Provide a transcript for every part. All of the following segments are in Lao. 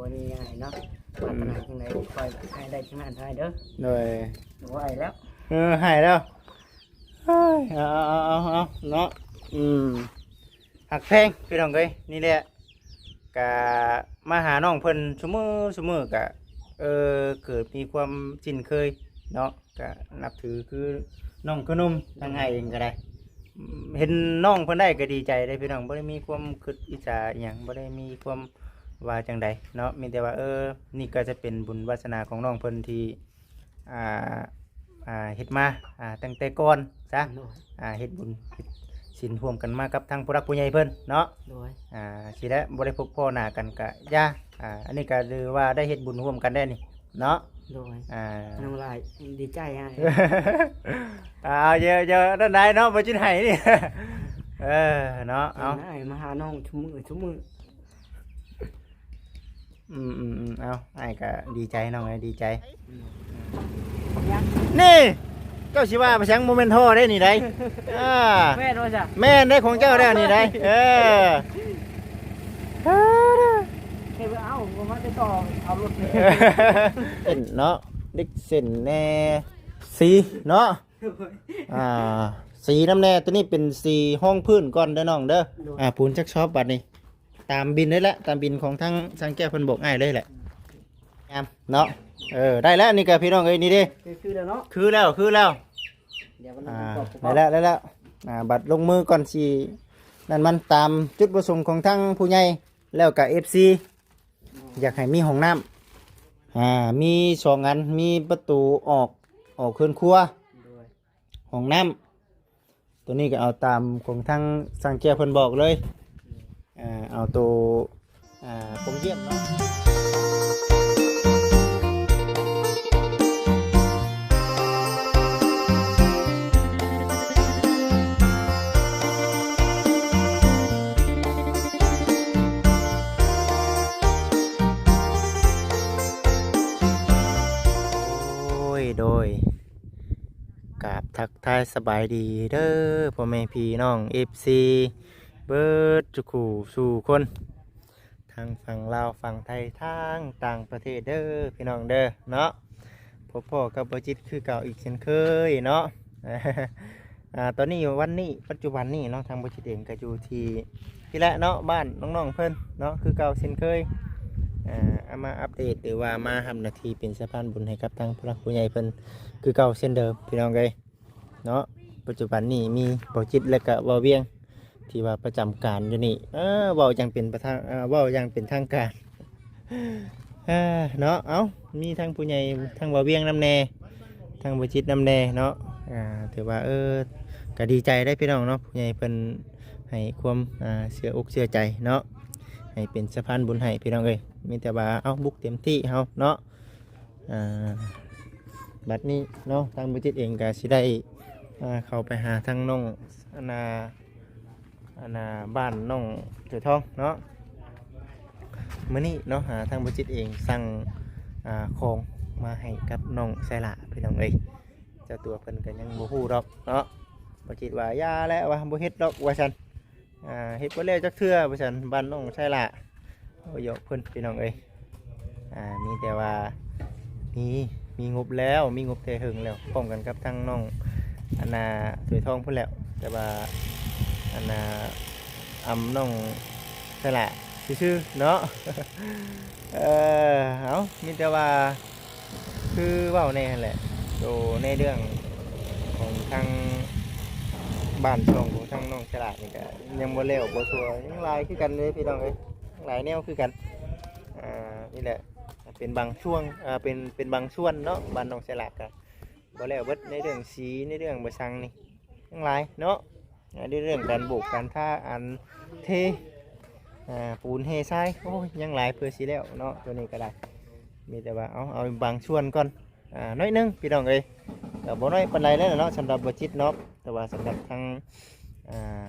ບໍ່ມີຫຍັງໃຫ້ເນາະ ປາດຖະໜາ ອືມ ຈັ່ງໃດ ຄອຍໃຫ້ໄດ້ຈັ່ງນັ້ນເດີ. ໂດຍ ບໍ່ໄຫວແລ້ວ ເອີ ໃຫ້ແລ້ວ ເອີຍ ເອົາ ເອົາ ເອົາ ເອົາເນາະ ອືມ ຮັກແພງພີ່ນ້ອງເອີຍ ນີ້ແຫຼະ ກະມາຫານ້ອງເພິ່ນຊຸມື້ ຊຸມື້ກະ ເອີ ເກີດມີຄວາມຊິນເຄີຍເນາະ ກະນັບຖືຄືນ້ອງຄືໜຸ່ມ ທາງອ້າຍເອງກະໄດ້ ເຫັນນ້ອງເພິ່ນໄດ້ກະດີໃຈເດ້ພີ່ນ້ອງ ບໍ່ໄດ້ມີຄວາມຄິດອິດສາອີ່ຫຍັງ ບໍ່ໄດ້ມີຄວາມວ່າຈັ່ງໃດເນາະ ມີແຕ່ວ່າ ເອີ ນີ້ກະຈະເປັນບຸນວາສະໜາຂອງນ້ອງເພິ່ນທີ່ ອ່າ ອ່າ ເຮັດມາ ອ່າ ຕັ້ງແຕ່ກ່ອນຊະ ໂດຍ ອ່າ ເຮັດບຸນເຮັດສິນຮ່ວມກັນມາກັບທາງຜູ້ຫຼັກຜູ້ໃຫຍ່ເພິ່ນເນາະ ໂດຍ ອ່າ ຊິໄດ້ບໍ່ໄດ້ພົບພໍ້ໜ້າກັນກະຢ່າ ອ່າ ອັນນີ້ກະຖືວ່າໄດ້ເຮັດບຸນຮ່ວມກັນແດ່ນີ້ເນາະ ໂດຍ ອ່າ ນ້ອງຫຼ້າຍ ດີໃຈອ້າຍ ອ່າ ເອົາ ເອີ ເອີ ນັ້ນໄດ້ເນາະ ບໍ່ຈິນໃຫ້ນີ້ ເອີ ເນາະ ເອົາ ອ້າຍມາຫານ້ອງຊຸມື້ ຊຸມື້ ອືມໆໆ ເອົາ ອ້າຍກະດີໃຈ ນ້ອງເອີຍ ດີໃຈ ນີ້ ເຈົ້າຊິວ່າໄປຫຍັງ ບໍ່ແມ່ນທໍ່ເດ້ນີ້ໃດ໋ ອ່າ ແມ່ນວ່າຊະ ແມ່ນເດ້ ຂອງເຈົ້າແລ້ວນີ້ໃດ໋ ເອີ ເອີ ເອົາ ບໍ່ມາແຕ່ຕໍ່ ເອົາລົດ ເສັ້ນເນາະ ເດັກເສັ້ນແດ່ ສີເນາະ ອ່າ ສີນຳແດ່ ໂຕນີ້ເປັນສີຮອງພື້ນກ່ອນເດີນ້ອງເດີ ໂດຍ ອ່າ ປູນຈັກຊອບບາດນີ້ ຕາມບິນເລີຍແຫຼະ ຕາມບິນຂອງທາງຊ່າງແກ້ວເພິ່ນບອກອ້າຍເລີຍແຫຼະ ງາມເນາະ ເອີ ໄດ້ແລ້ວນີ້ກະພີ່ນ້ອງເອີຍ ນີ້ເດ້ ຄື ຄືແລ້ວເນາະ ຄືແລ້ວ ຄືແລ້ວ ດຽວມັນ ອ່າ ປະກອບ ໄດ້ແລ້ວ ໄດ້ແລ້ວ ອ່າ ບັດລົງມືກ່ອນຊິນັ້ນ ມັນຕາມຈຸດປະສົງຂອງທາງຜູ້ໃຫຍ່ ແລ້ວກະເອັຟຊີ ຢາກໃຫ້ມີຫ້ອງນ້ຳ ອ່າ ມີສອງອັນ ມີປະຕູອອກ ອອກເຮືອນຄົວ ໂດຍ ຫ້ອງນ້ຳ ໂຕນີ້ກະເອົາຕາມຂອງທາງຊ່າງແກ້ວເພິ່ນບອກເລີຍ ອ່າ ເອົາໂຕ ອ່າ ປ່ອງຢ້ຽມເນາະ ໂດຍ ໂດຍ ກາບທັກທາຍສະບາຍດີເດີ ພໍ່ແມ່ພີ່ນ້ອງເອັຟຊີ ເບິດທຸກຄູ່ສູ່ຄົນ ທັງຝັ່ງລາວ ຝັ່ງໄທ ທັງຕ່າງປະເທດເດີ ພີ່ນ້ອງເດີເນາະ ພົບພໍ້ກັບບ່າວຈິດຄືເກົ່າອີກເຊັ່ນເຄີຍເນາະ ອ່າ ຕອນນີ້ ວັນນີ້ ປັດຈຸບັນນີ້ເນາະ ທາງບ່າວຈິດເອງກະຢູ່ທີ່ ນີ້ແຫຼະເນາະ ບ້ານນ້ອງໆເພິ່ນເນາະ ຄືເກົ່າເຊັ່ນເຄີຍ ອ່າ ເອົາມາອັບເດດ ຫຼືວ່າມາຮັບໜ້າທີ່ເປັນສະພານບຸນໃຫ້ກັບທາງຜູ້ຫຼັກຜູ້ໃຫຍ່ເພິ່ນ ຄືເກົ່າເຊັ່ນເດີມ ພີ່ນ້ອງເອີຍເນາະ ປັດຈຸບັນນີ້ມີບ່າວຈິດ ແລະກະບ່າວວຽງ ທີ່ວ່າປະຈຳການຢູ່ນີ້ ເອີ ເວົ້າຢ່າງເປັນປະທານ ເອີ ເວົ້າຢ່າງເປັນທາງການ ເອີ ເນາະ ເອົ້າ ມີທັງຜູ້ໃຫຍ່ ທັງບ່າວວຽງນຳແດ່ ທັງບ່າວຈິດນຳແດ່ເນາະ ອ່າ ຖືວ່າ ເອີ ກະດີໃຈເດ້ພີ່ນ້ອງເນາະ ຜູ້ໃຫຍ່ເພິ່ນໃຫ້ຄວາມ ອ່າ ເຊື່ອອົກເຊື່ອໃຈເນາະ ໃຫ້ເປັນສະພານບຸນໃຫ້ພີ່ນ້ອງເອີຍ ມີແຕ່ວ່າ ເອົາ ບຸກເຕັມທີ່ເຮົາເນາະ ອ່າ ບັດນີ້ເນາະ ທາງບ່າວຈິດເອງກະຊິໄດ້ ອ່າ ເຂົ້າໄປຫາທາງນ້ອງ ອັນນ່າ ອັນນ່າ ບ້ານນ້ອງເສືອທອງເນາະ ມື້ນີ້ເນາະ ອ່າ ທາງບ່າວຈິດເອງສັ່ງ ອ່າ ຂອງມາໃຫ້ກັບນ້ອງໄຊລາ ພີ່ນ້ອງເອີຍ ເຈົ້າຕົວເພິ່ນກະຍັງບໍ່ຮູ້ດອກເນາະ ບ່າວຈິດວ່າຢ່າແຫຼະວ່າ ບໍ່ເຮັດດອກວ່າຊັ້ນ ອ່າ ເຮັດບໍ່ແລ້ວຈັກເທື່ອວ່າຊັ້ນ ບ້ານນ້ອງໄຊລາ ເວົ້າຢອກເພິ່ນ ພີ່ນ້ອງເອີຍ ອ່າ ມີແຕ່ວ່າ ມີ ມີງົບແລ້ວ ມີງົບແຕ່ເຫິງແລ້ວ ພ້ອມກັນກັບທາງນ້ອງ ອັນນ່າ ເສືອທອງພຸ້ນແລ້ວ ແຕ່ວ່າ ອັນນ່າ ອຳນ້ອງສະຫຼະຊື່ໆເນາະ ເອີ ເອົ້າ ມີແຕ່ວ່າ ຄືເວົ້າແນ່ຫັ້ນແຫຼະ ໂຕໃນເລື່ອງຂອງທາງບ້ານຊ່ອງຂອງທາງນ້ອງສະຫຼະນີ້ກະຍັງບໍ່ແລ້ວບໍ່ທົ່ວ ຍັງຫຼາຍຄືກັນເດ້ພີ່ນ້ອງເອີຍ ຍັງຫຼາຍແນວຄືກັນ ອ່າ ນີ້ແຫຼະ ເປັນບາງຊ່ວງ ເປັນ ເປັນບາງສ່ວນເນາະ ບ້ານນ້ອງສະຫຼະກະບໍ່ແລ້ວເບິດ ໃນເລື່ອງສີ ໃນເລື່ອງບໍ່ສັງນີ້ ຍັງຫຼາຍເນາະ ໃນເລື່ອງການໂບກການທາ ອັນເທ ອ່າ ປູນເທຊາຍ ໂອ້ຍ ຍັງຫຼາຍເພື່ອຊິແລ້ວເນາະ ໂຕນີ້ກະໄດ້ ມີແຕ່ວ່າ ເອົາ ເອົາບາງສ່ວນກ່ອນ ອ່າ ໜ້ອຍໜຶ່ງພີ່ນ້ອງເອີຍ ກະບໍ່ໜ້ອຍປານໃດແລ້ວເນາະ ສຳລັບບ່າວຈິດເນາະ ແຕ່ວ່າສຳລັບທາງ ອ່າ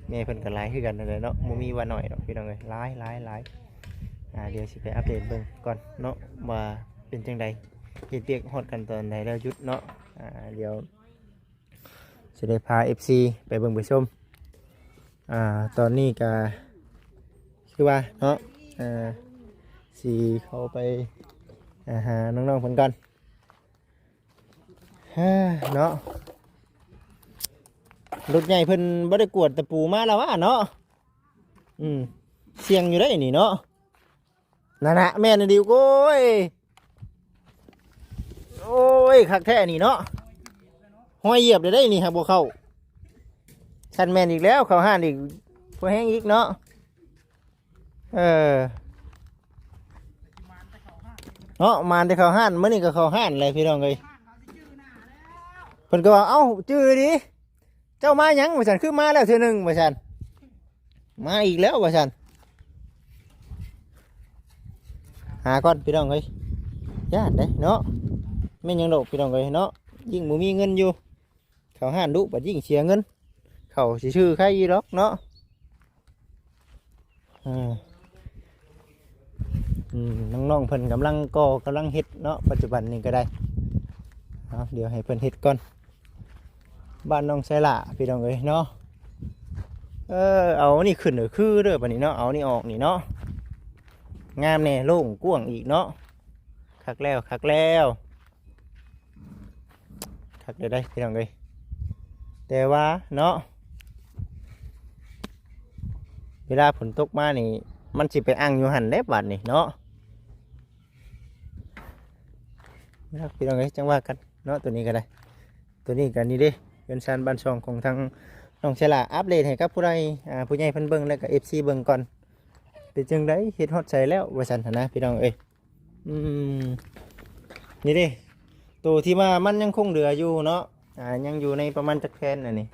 ແມ່ເພິ່ນກະຫຼາຍຄືກັນຫັ້ນແຫຼະເນາະ ບໍ່ມີວ່າໜ້ອຍດອກພີ່ນ້ອງເອີຍ ຫຼາຍ ຫຼາຍ ຫຼາຍ ອ່າ ດຽວຊິໄປອັບເດດເບິ່ງກ່ອນເນາະ ວ່າເປັນຈັ່ງໃດ ເຮັດວຽກຮອດຂັ້ນຕອນໃດແລ້ວຢຸດເນາະ ອ່າ ດຽວຊິໄດ້ພາເອັຟຊີໄປເບິ່ງໄປຊົມ ອ່າ ຕອນນີ້ກະຄືວ່າເນາະ ອ່າ ຊິເຂົ້າໄປ ຫານ້ອງໆເພິ່ນກ່ອນ ເນາະ. ລົດໃຫຍ່ເພິ່ນບໍ່ໄດ້ກວດຕະປູມາລະຫວາເນາະ. ອືມ ສ່ຽງຢູ່ໄດ໋ນີ້ເນາະ. ນັ້ນນະ ແມ່ນອີ່ຫຼີ. ໂອ້ຍ ໂອ້ຍ ຄັກແທ້ນີ້ເນາະ. ຮອຍຢຽບໄດ້ໄດ໋ນີ້ຫາກບໍ່ເຂົ້າ. ຊັ້ນແມ່ນອີກແລ້ວ ເຂົ້າຮ້ານອີກ ພໍແຮງອີກເນາະ. ເອີ ເນາະ ມານແຕ່ເຂົ້າຮ້ານ ມື້ນີ້ກໍເຂົ້າຮ້ານແຫຼະພີ່ນ້ອງເອີຍ. ເພິ່ນກໍວ່າ ເອົ້າ ຈື່ດີ ເຈົ້າມາຫຍັງ ວ່າຊັ້ນ ຄືມາແລ້ວເທື່ອໜຶ່ງ ວ່າຊັ້ນ. ມາອີກແລ້ວວ່າຊັ້ນ. ຫາກ່ອນພີ່ນ້ອງເອີຍ ຢ້ານເດ້ເນາະ. ແມ່ນຫຍັງດອກພີ່ນ້ອງເອີຍເນາະ ຍິ່ງບໍ່ມີເງິນຢູ່ ເຂົ້າຮ້ານດຸ ບັດຍິ່ງເສຍເງິນ. ເຂົ້າຊື່ໆ ໃຄຢູ່ດອກເນາະ. ເອີ ອືມ ນ້ອງໆເພິ່ນກຳລັງກໍ່ ກຳລັງເຮັດເນາະ ປັດຈຸບັນນີ້ກໍໄດ້. ເອົາ ດຽວໃຫ້ເພິ່ນເຮັດກ່ອນ. ບ້ານນ້ອງໄຊຫຼ້າພີ່ນ້ອງເອີຍເນາະ. ເອີ ເອົານີ້ຂຶ້ນເດີ ຄືເດີ ບາດນີ້ເນາະ. ເອົານີ້ອອກນີ້ເນາະ. ງາມແດ່ ໂລ່ງກວ້າງອີກເນາະ. ຄັກແລ້ວ ຄັກແລ້ວ ຄັກແລ້ວໄດ໋ພີ່ນ້ອງເອີຍ. ແຕ່ວ່າເນາະ ເວລາຝົນຕົກມານີ້ ມັນຊິໄປອັ່ງຢູ່ຫັ້ນເດ້ບາດນີ້ເນາະ. ນະ ພີ່ນ້ອງເອີຍ ຈັ່ງວ່າກັນເນາະ. ໂຕນີ້ກໍໄດ້ ໂຕນີ້ກໍນີ້ເດ້ ເຮືອນຊານບ້ານຊ່ອງຂອງທາງນ້ອງໄຊຫຼ້າ ອັບເດດໃຫ້ກັບຜູ້ໃດ ອ່າ ຜູ້ໃຫຍ່ເພິ່ນເບິ່ງ ແລ້ວກໍເອັຟຊີເບິ່ງກ່ອນ ເປັນຈັ່ງໃດ ເຮັດຮອດໃສແລ້ວ ວ່າຊັ້ນຫັ້ນນະ ພີ່ນ້ອງເອີຍ. ອືມ ນີ້ເດ້ ໂຕທີ່ວ່າມັນຍັງຄົງເຫຼືອຢູ່ເນາະ ອ່າ ຍັງຢູ່ໃນປະມານຈັກແຜ່ນອັນນີ້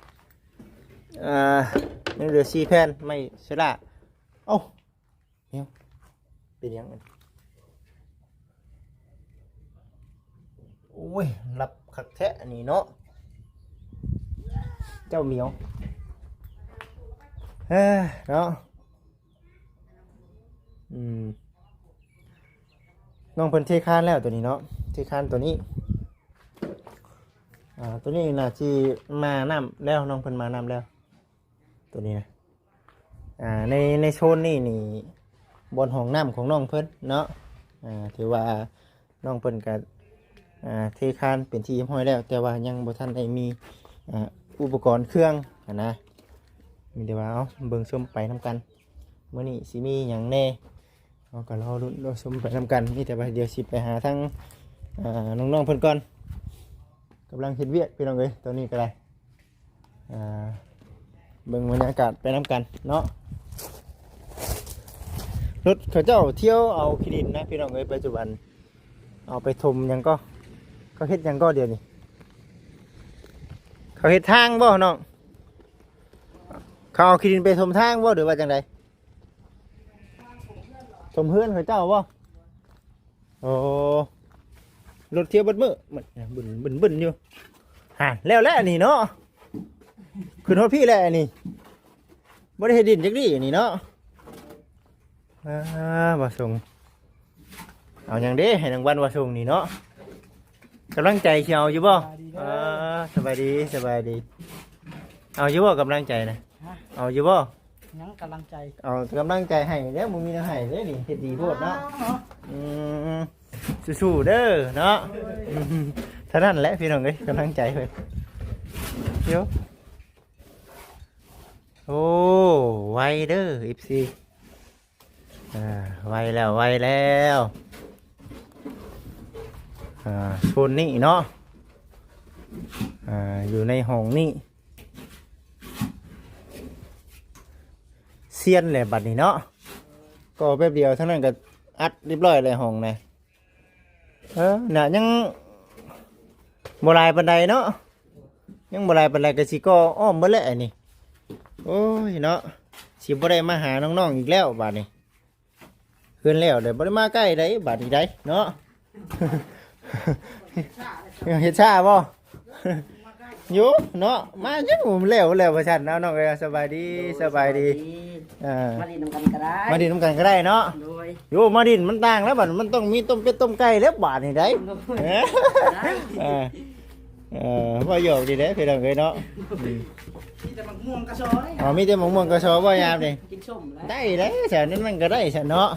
ອ່າ ຍັງເຫຼືອສີ່ແຜ່ນ ໄມ້ເຊລາ. ເອົ້າ ແມວ ເປັນຫຍັງ? ໂອ້ຍ ລັບຄັກແທ້ອັນນີ້ເນາະ ເຈົ້າໝຽວ ເອີ ເນາະ. ອືມ ນ້ອງເພິ່ນເທຄານແລ້ວໂຕນີ້ເນາະ ເທຄານໂຕນີ້. ອ່າ ໂຕນີ້ໜ້າຊິມານ້ຳແລ້ວ ນ້ອງເພິ່ນມານ້ຳແລ້ວ ໂຕນີ້ນະ. ອ່າ ໃນ ໃນໂຊນນີ້ນີ້ ບ່ອນຫ້ອງນ້ຳຂອງນ້ອງເພິ່ນເນາະ ອ່າ ຖືວ່າ ນ້ອງເພິ່ນກໍ ອ່າ ເທຄານເປັນທີ່ຮຽບຮ້ອຍແລ້ວ ແຕ່ວ່າຍັງບໍ່ທັນໄດ້ມີ ອ່າ ອຸປະກອນເຄື່ອງຫັ້ນນະ. ມີແຕ່ວ່າ ເອົາ ເບິ່ງຊົມໄປນຳກັນ ມື້ນີ້ຊິມີຫຍັງແດ່ ເຮົາກໍລໍລຸ້ນລໍຊົມໄປນຳກັນ. ມີແຕ່ວ່າດຽວຊິໄປຫາທາງ ອ່າ ນ້ອງໆເພິ່ນກ່ອນ ກຳລັງເຮັດວຽກພີ່ນ້ອງເອີຍ ຕອນນີ້ກໍໄດ້. ອ່າ ເບິ່ງບັນຍາກາດໄປນຳກັນເນາະ. ລົດເຂົາເຈົ້າທ່ຽວເອົາຂີ້ດິນນະພີ່ນ້ອງເອີຍ ປັດຈຸບັນ ເອົາໄປຖົມຫຍັງກໍ ເຂົາເຮັດຫຍັງກໍດຽວນີ້ ເຂົາເຮັດທາງບໍ່ນ້ອງ? ເຂົາເອົາຂີ້ດິນໄປຖົມທາງບໍ່ ຫຼືວ່າຈັ່ງໃດ? ຖົມເຮືອນເຂົາເຈົ້າບໍ່? ໂອ້ ລົດທ່ຽວເບິດມື້ ບຶນໆໆຢູ່. ຫາ ແລ້ວແຫຼະອັນນີ້ເນາະ ຂຶ້ນຮອດພີ້ແຫຼະອັນນີ້ ບໍ່ໄດ້ເຮັດດິນຈັກດີ້ອັນນີ້ເນາະ. ອ່າ ບ່າວສົງ ເອົາຫຍັງເດ້ໃຫ້ລາງວັນບ່າວສົງນີ້ເນາະ? ກຳລັງໃຈຊິເອົາຢູ່ບໍ່? ອ່າ ສະບາຍດີ ສະບາຍດີ. ເອົາຢູ່ບໍ່ກຳລັງໃຈນະ? ຮະ? ເອົາຢູ່ບໍ່? ຍັງກຳລັງໃຈ ເອົາກຳລັງໃຈໃຫ້ແລ້ວ ບໍ່ມີແນວໃຫ້ເດ້ນີ້ ເຮັດດີໂພດເນາະ. ເອົາເນາະ ອືມ ສູ້ໆເດີເນາະ. ເທົ່ານັ້ນແຫຼະພີ່ນ້ອງເອີຍ ກຳລັງໃຈເພິ່ນ. ໂອ້ ໄວເດີ ເອັຟຊີ ອ່າ ໄວແລ້ວ ໄວແລ້ວ. ອ່າ ໂຊນນີ້ເນາະ ອ່າ ຢູ່ໃນຫ້ອງນີ້ ຊຽນແຫຼະບັດນີ້ເນາະ. ກໍແປັບດຽວທາງນັ້ນກໍອັດຮຽບຮ້ອຍແລ້ວຫ້ອງນະ. ເອີ ນະ ຍັງບໍ່ຫຼາຍປານໃດເນາະ ຍັງບໍ່ຫຼາຍປານໃດ ກໍຊິກໍ່ອ້ອມເບິດແຫຼະອັນນີ້. ໂອ້ຍເນາະ ຊິບໍ່ໄດ້ມາຫານ້ອງໆອີກແລ້ວບາດນີ້. ເຮືອນແລ້ວແລ້ວ ບໍ່ໄດ້ມາໃກ້ໃດບາດນີ້ໃດເນາະ. ເຮັດຊ້າບໍ່? ຢູ່ເນາະ ມາຍັງບໍ່ແລ້ວ ແລ້ວວ່າຊັ້ນເນາະ. ນ້ອງເອີຍ ສະບາຍດີ ສະບາຍດີ. ເອີ ມາຫຼິ້ນນຳກັນກໍໄດ້ ມາຫຼິ້ນນຳກັນກໍໄດ້ເນາະ. ໂດຍ ຢູ່ມາຫຼິ້ນມັນຕ່າງແລ້ວ ບັດມັນຕ້ອງມີຕົ້ມເປັດຕົ້ມໄກ່ແລ້ວບາດນີ້ໃດ. ໂດຍ ເອີ ເອີ ເວົ້າຫຍອກດີເດ້ພີ່ນ້ອງເອີຍເນາະ. ມີແຕ່ໝາກມ່ວງກະຊອເດ້. ອໍ ມີແຕ່ໝາກມ່ວງກະຊອບໍ່ຍາມນີ້? ກິນສົ້ມແລ້ວ ໄດ້ເດ້ ຊັ້ນນັ້ນມັນກໍໄດ້ຊັ້ນເນາະ.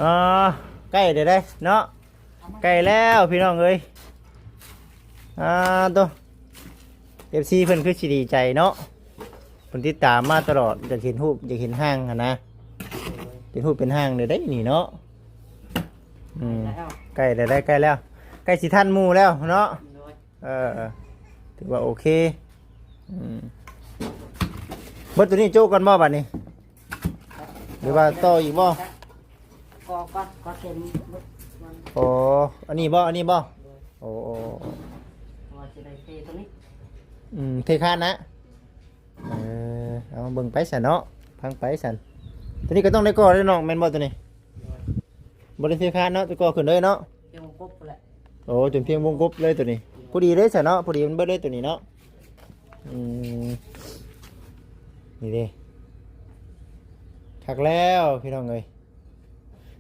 ອ່າ ໃກ້ແລ້ວເດ້ເນາະ ໃກ້ແລ້ວພີ່ນ້ອງເອີຍ. ອ່າ ໂຕ ເອັຟຊີ ເພິ່ນຄືຊິດີໃຈເນາະ ເພິ່ນຕິດຕາມມາຕະຫຼອດ ຢາກເຫັນຮູບ ຢາກເຫັນຮ່າງຫັ້ນນະ ເປັນຮູບເປັນຮ່າງເດ້ນີ້ເນາະ. ອືມ ໃກ້ແລ້ວ ໃກ້ແລ້ວ ໃກ້ຊິທັນໝູ່ແລ້ວເນາະ. ໂດຍ ເອີ ຖືວ່າໂອເຄ. ອືມ ເບິດໂຕນີ້ໂຈະກ່ອນບໍ່ບັດນີ້ ຫຼືວ່າຕໍ່ອີກບໍ່? ກໍ ກໍ ກໍເຕັມເບິດມັນ. ອໍ ອັນນີ້ບໍ່ ອັນນີ້ບໍ່? ໂດຍ ໂອ້ ໂອ້ ວ່າຊິໄດ້ເທໂຕນີ້. ອືມ ເທຄານນະ. ເອີ ເອົາເບິ່ງໄປຊັ້ນເນາະ ຟັງໄປຊັ້ນ. ໂຕນີ້ກໍຕ້ອງໄດ້ກໍ່ເດ້ນ້ອງ ແມ່ນບໍ່ໂຕນີ້? ໂດຍ ບໍ່ໄດ້ເທຄານເນາະ ແຕ່ກໍ່ຂຶ້ນເລີຍເນາະ. ພຽງວົງກົບພຸ້ນແຫຼະ. ໂອ້ ຈົນພຽງວົງກົບເລີຍໂຕນີ້. ໂດຍ ພໍດີເລີຍຊະເນາະ ພໍດີມັນເບິດເລີຍໂຕນີ້ເນາະ. ອືມ ນີ້ເດ້ ຄັກແລ້ວພີ່ນ້ອງເອີຍ.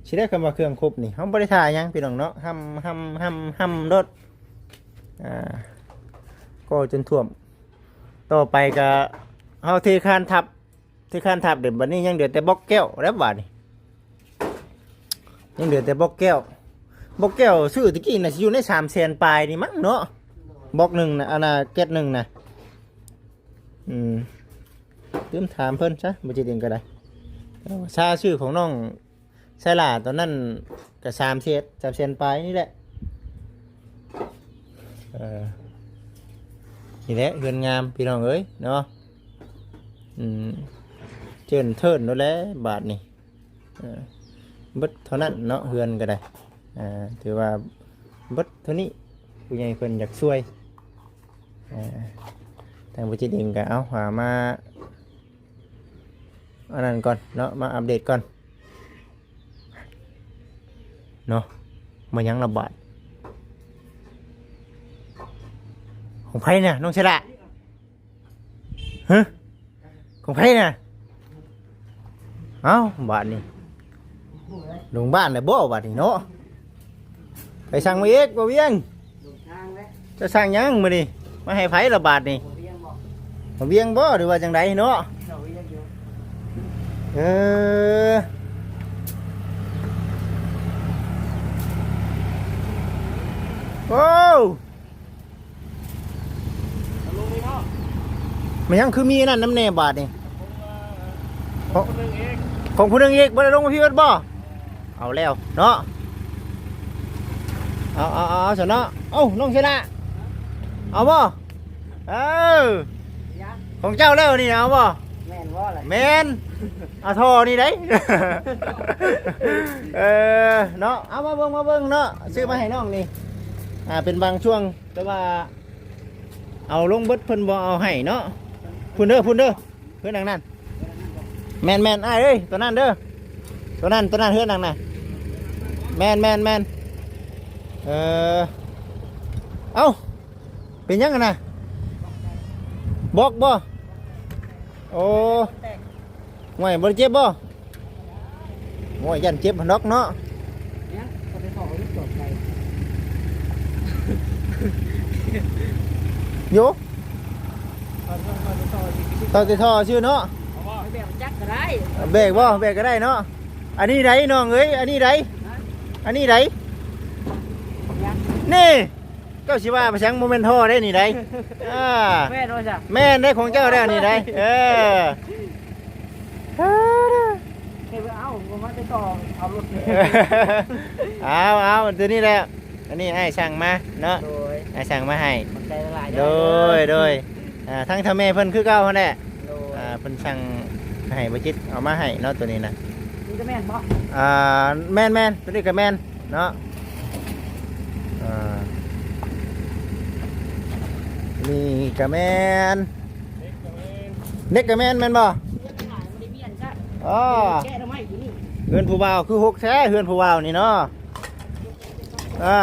ຊິໄດ້ຄຳວ່າເຄື່ອງຄົບນີ້ ເຮົາບໍ່ໄດ້ຖ້າຫຍັງພີ່ນ້ອງເນາະ ຫ້ຳ ຫ້ຳ ຫ້ຳ ຫ້ຳໂລດ. ອ່າ ກໍຈົນຖ້ວມ ຕໍ່ໄປກໍເຮົາເທຄານທັບ ເທຄານທັບເດ້. ບັດນີ້ຍັງເຫຼືອແຕ່ບລັອກແກ້ວແລ້ວບາດນີ້ ຍັງເຫຼືອແຕ່ບລັອກແກ້ວ. ບລັອກແກ້ວຊື້ຕະກີ້ນະ ຊິຢູ່ໃນສາມແສນປາຍນີ້ມັ້ງເນາະ ບລັອກໜຶ່ງນະ ອັນນະ ແກັດໜຶ່ງນະ. ອືມ ລືມຖາມເພິ່ນຊະ ບໍ່ຈິດເອງກໍໄດ້. ຊາຊື້ຂອງນ້ອງ ໄຊຫຼ້າຕອນນັ້ນກໍສາມແສນ ສາມແສນປາຍນີ້ແຫຼະ. ເອີ ນີ້ແຫຼະເຮືອນງາມພີ່ນ້ອງເອີຍເນາະ. ອືມ ເຈີນເທີນໂລດແຫຼະບາດນີ້. ເອີ ເບິດເທົ່ານັ້ນເນາະ ເຮືອນກໍໄດ້. ອ່າ ຖືວ່າເບິດເທົ່ານີ້ ຜູ້ໃຫຍ່ເພິ່ນຢາກຊ່ວຍ. ອ່າ ທາງບໍ່ຈິດເອງກໍເອົາຫາມາ ອັນນັ້ນກ່ອນເນາະ ມາອັບເດດກ່ອນເນາະ. ມາຫຍັງລະບາດ ຂອງໃຜນະນ້ອງເຊລະ? ຮະ ຂອງໃຜນະ? ເອົ້າ ບາດນີ້ ລົງບ້ານແລ້ວບໍ່ບາດນີ້ເນາະ. ໃຜສັ່ງມາອີກ ບ່າວວຽງ? ເຈົ້າສັ່ງຫຍັງມື້ນີ້? ມາໃຫ້ໃຜລະບາດນີ້? ບ່າວວຽງບໍ່ ຫຼືວ່າຈັ່ງໃດເນາະ? ເອີ ໂອ້ ແມ່ນຫຍັງຄືມີອັນນັ້ນນຳແດ່ບາດນີ້? ຂອງ ຂອງຜູ້ໜຶ່ງອີກ ຂອງຜູ້ໜຶ່ງອີກ ບໍ່ໄດ້ລົງມາພີ້ເບິດບໍ່? ເອົາແລ້ວເນາະ ເອົາ ເອົາ ເອົາ ເອົາຊະເນາະ. ເອົ້າ ນ້ອງເຊລະ ເອົາບໍ່? ເອີ ຂອງເຈົ້າແລ້ວນີ້ນະ ເອົາບໍ່? ແມ່ນບໍ່ລະ? ແມ່ນ ເອົາທໍ່ນີ້ໄດ໋. ເອີ ເນາະ ເອົາມາເບິ່ງ ມາເບິ່ງເນາະ ຊື້ມາໃຫ້ນ້ອງນີ້ ອ່າ ເປັນບາງຊ່ວງ ແຕ່ວ່າເອົາລົງເບິດເພິ່ນບໍ່ເອົາໃຫ້ເນາະ. ພຸ້ນເດີ ພຸ້ນເດີ ເຮືອນຫຼັງນັ້ນ. ແມ່ນໆ ອ້າຍເອີຍ ຕົວນັ້ນເດີ ຕົວນັ້ນ ຕົວນັ້ນ ເຮືອນຫຼັງນັ້ນ. ແມ່ນໆໆ ເອີ ເອົ້າ ເປັນຫຍັງຫັ້ນນະ? ບລັອກບໍ່? ໂອ້ ຫ້ວຍ ບໍ່ໄດ້ເຈັບບໍ່? ໂອ້ຍ ຢ້ານເຈັບຫັ້ນດອກເນາະ. ໂຢ ຕໍ່ແຕ່ທໍ່ຊື່ເນາະ. ແບກຈັກກໍໄດ້ ແບກບໍ່? ແບກກໍໄດ້ເນາະ. ອັນນີ້ໃດນ້ອງເອີຍ ອັນນີ້ໃດ ອັນນີ້ໃດ ນີ້. ເຈົ້າຊິວ່າໄປສັງ ບໍ່ແມ່ນທໍ່ໄດ໋ນີ້ໄດ໋. ອ່າ ແມ່ນບໍ່ຊະ? ແມ່ນໄດ໋ ຂອງເຈົ້າໄດ໋ອັນນີ້ໄດ໋. ເອີ ເຮັດ ເອົາ ບໍ່ມາຕິດຕໍ່ເອົາລົດ. ເອົາ ເອົາ ຕົວນີ້ແຫຼະ ອັນນີ້ອ້າຍສັ່ງມາເນາະ. ໂດຍ ອ້າຍສັ່ງມາໃຫ້ ຂອບໃຈຫຼາຍໆ. ໂດຍ ໂດຍ ອ່າ ທັງເຖົ້າແມ່ເພິ່ນຄືເກົ່າຫັ້ນແຫຼະ. ໂດຍ ອ່າ ເພິ່ນສັ່ງໃຫ້ບໍ່ຈິດເອົາມາໃຫ້ເນາະ ຕົວນີ້ນະ. ນີ້ກໍແມ່ນບໍ່? ອ່າ ແມ່ນໆ ຕົວນີ້ກໍແມ່ນເນາະ. ອ່າ ນີ້ກໍແມ່ນ ເຫຼັກກໍແມ່ນ ແມ່ນບໍ່? ອໍ ເຮືອນຜູ້ບ່າວຄືຮົກແທ້ເຮືອນຜູ້ບ່າວນີ້ເນາະ. ອ່າ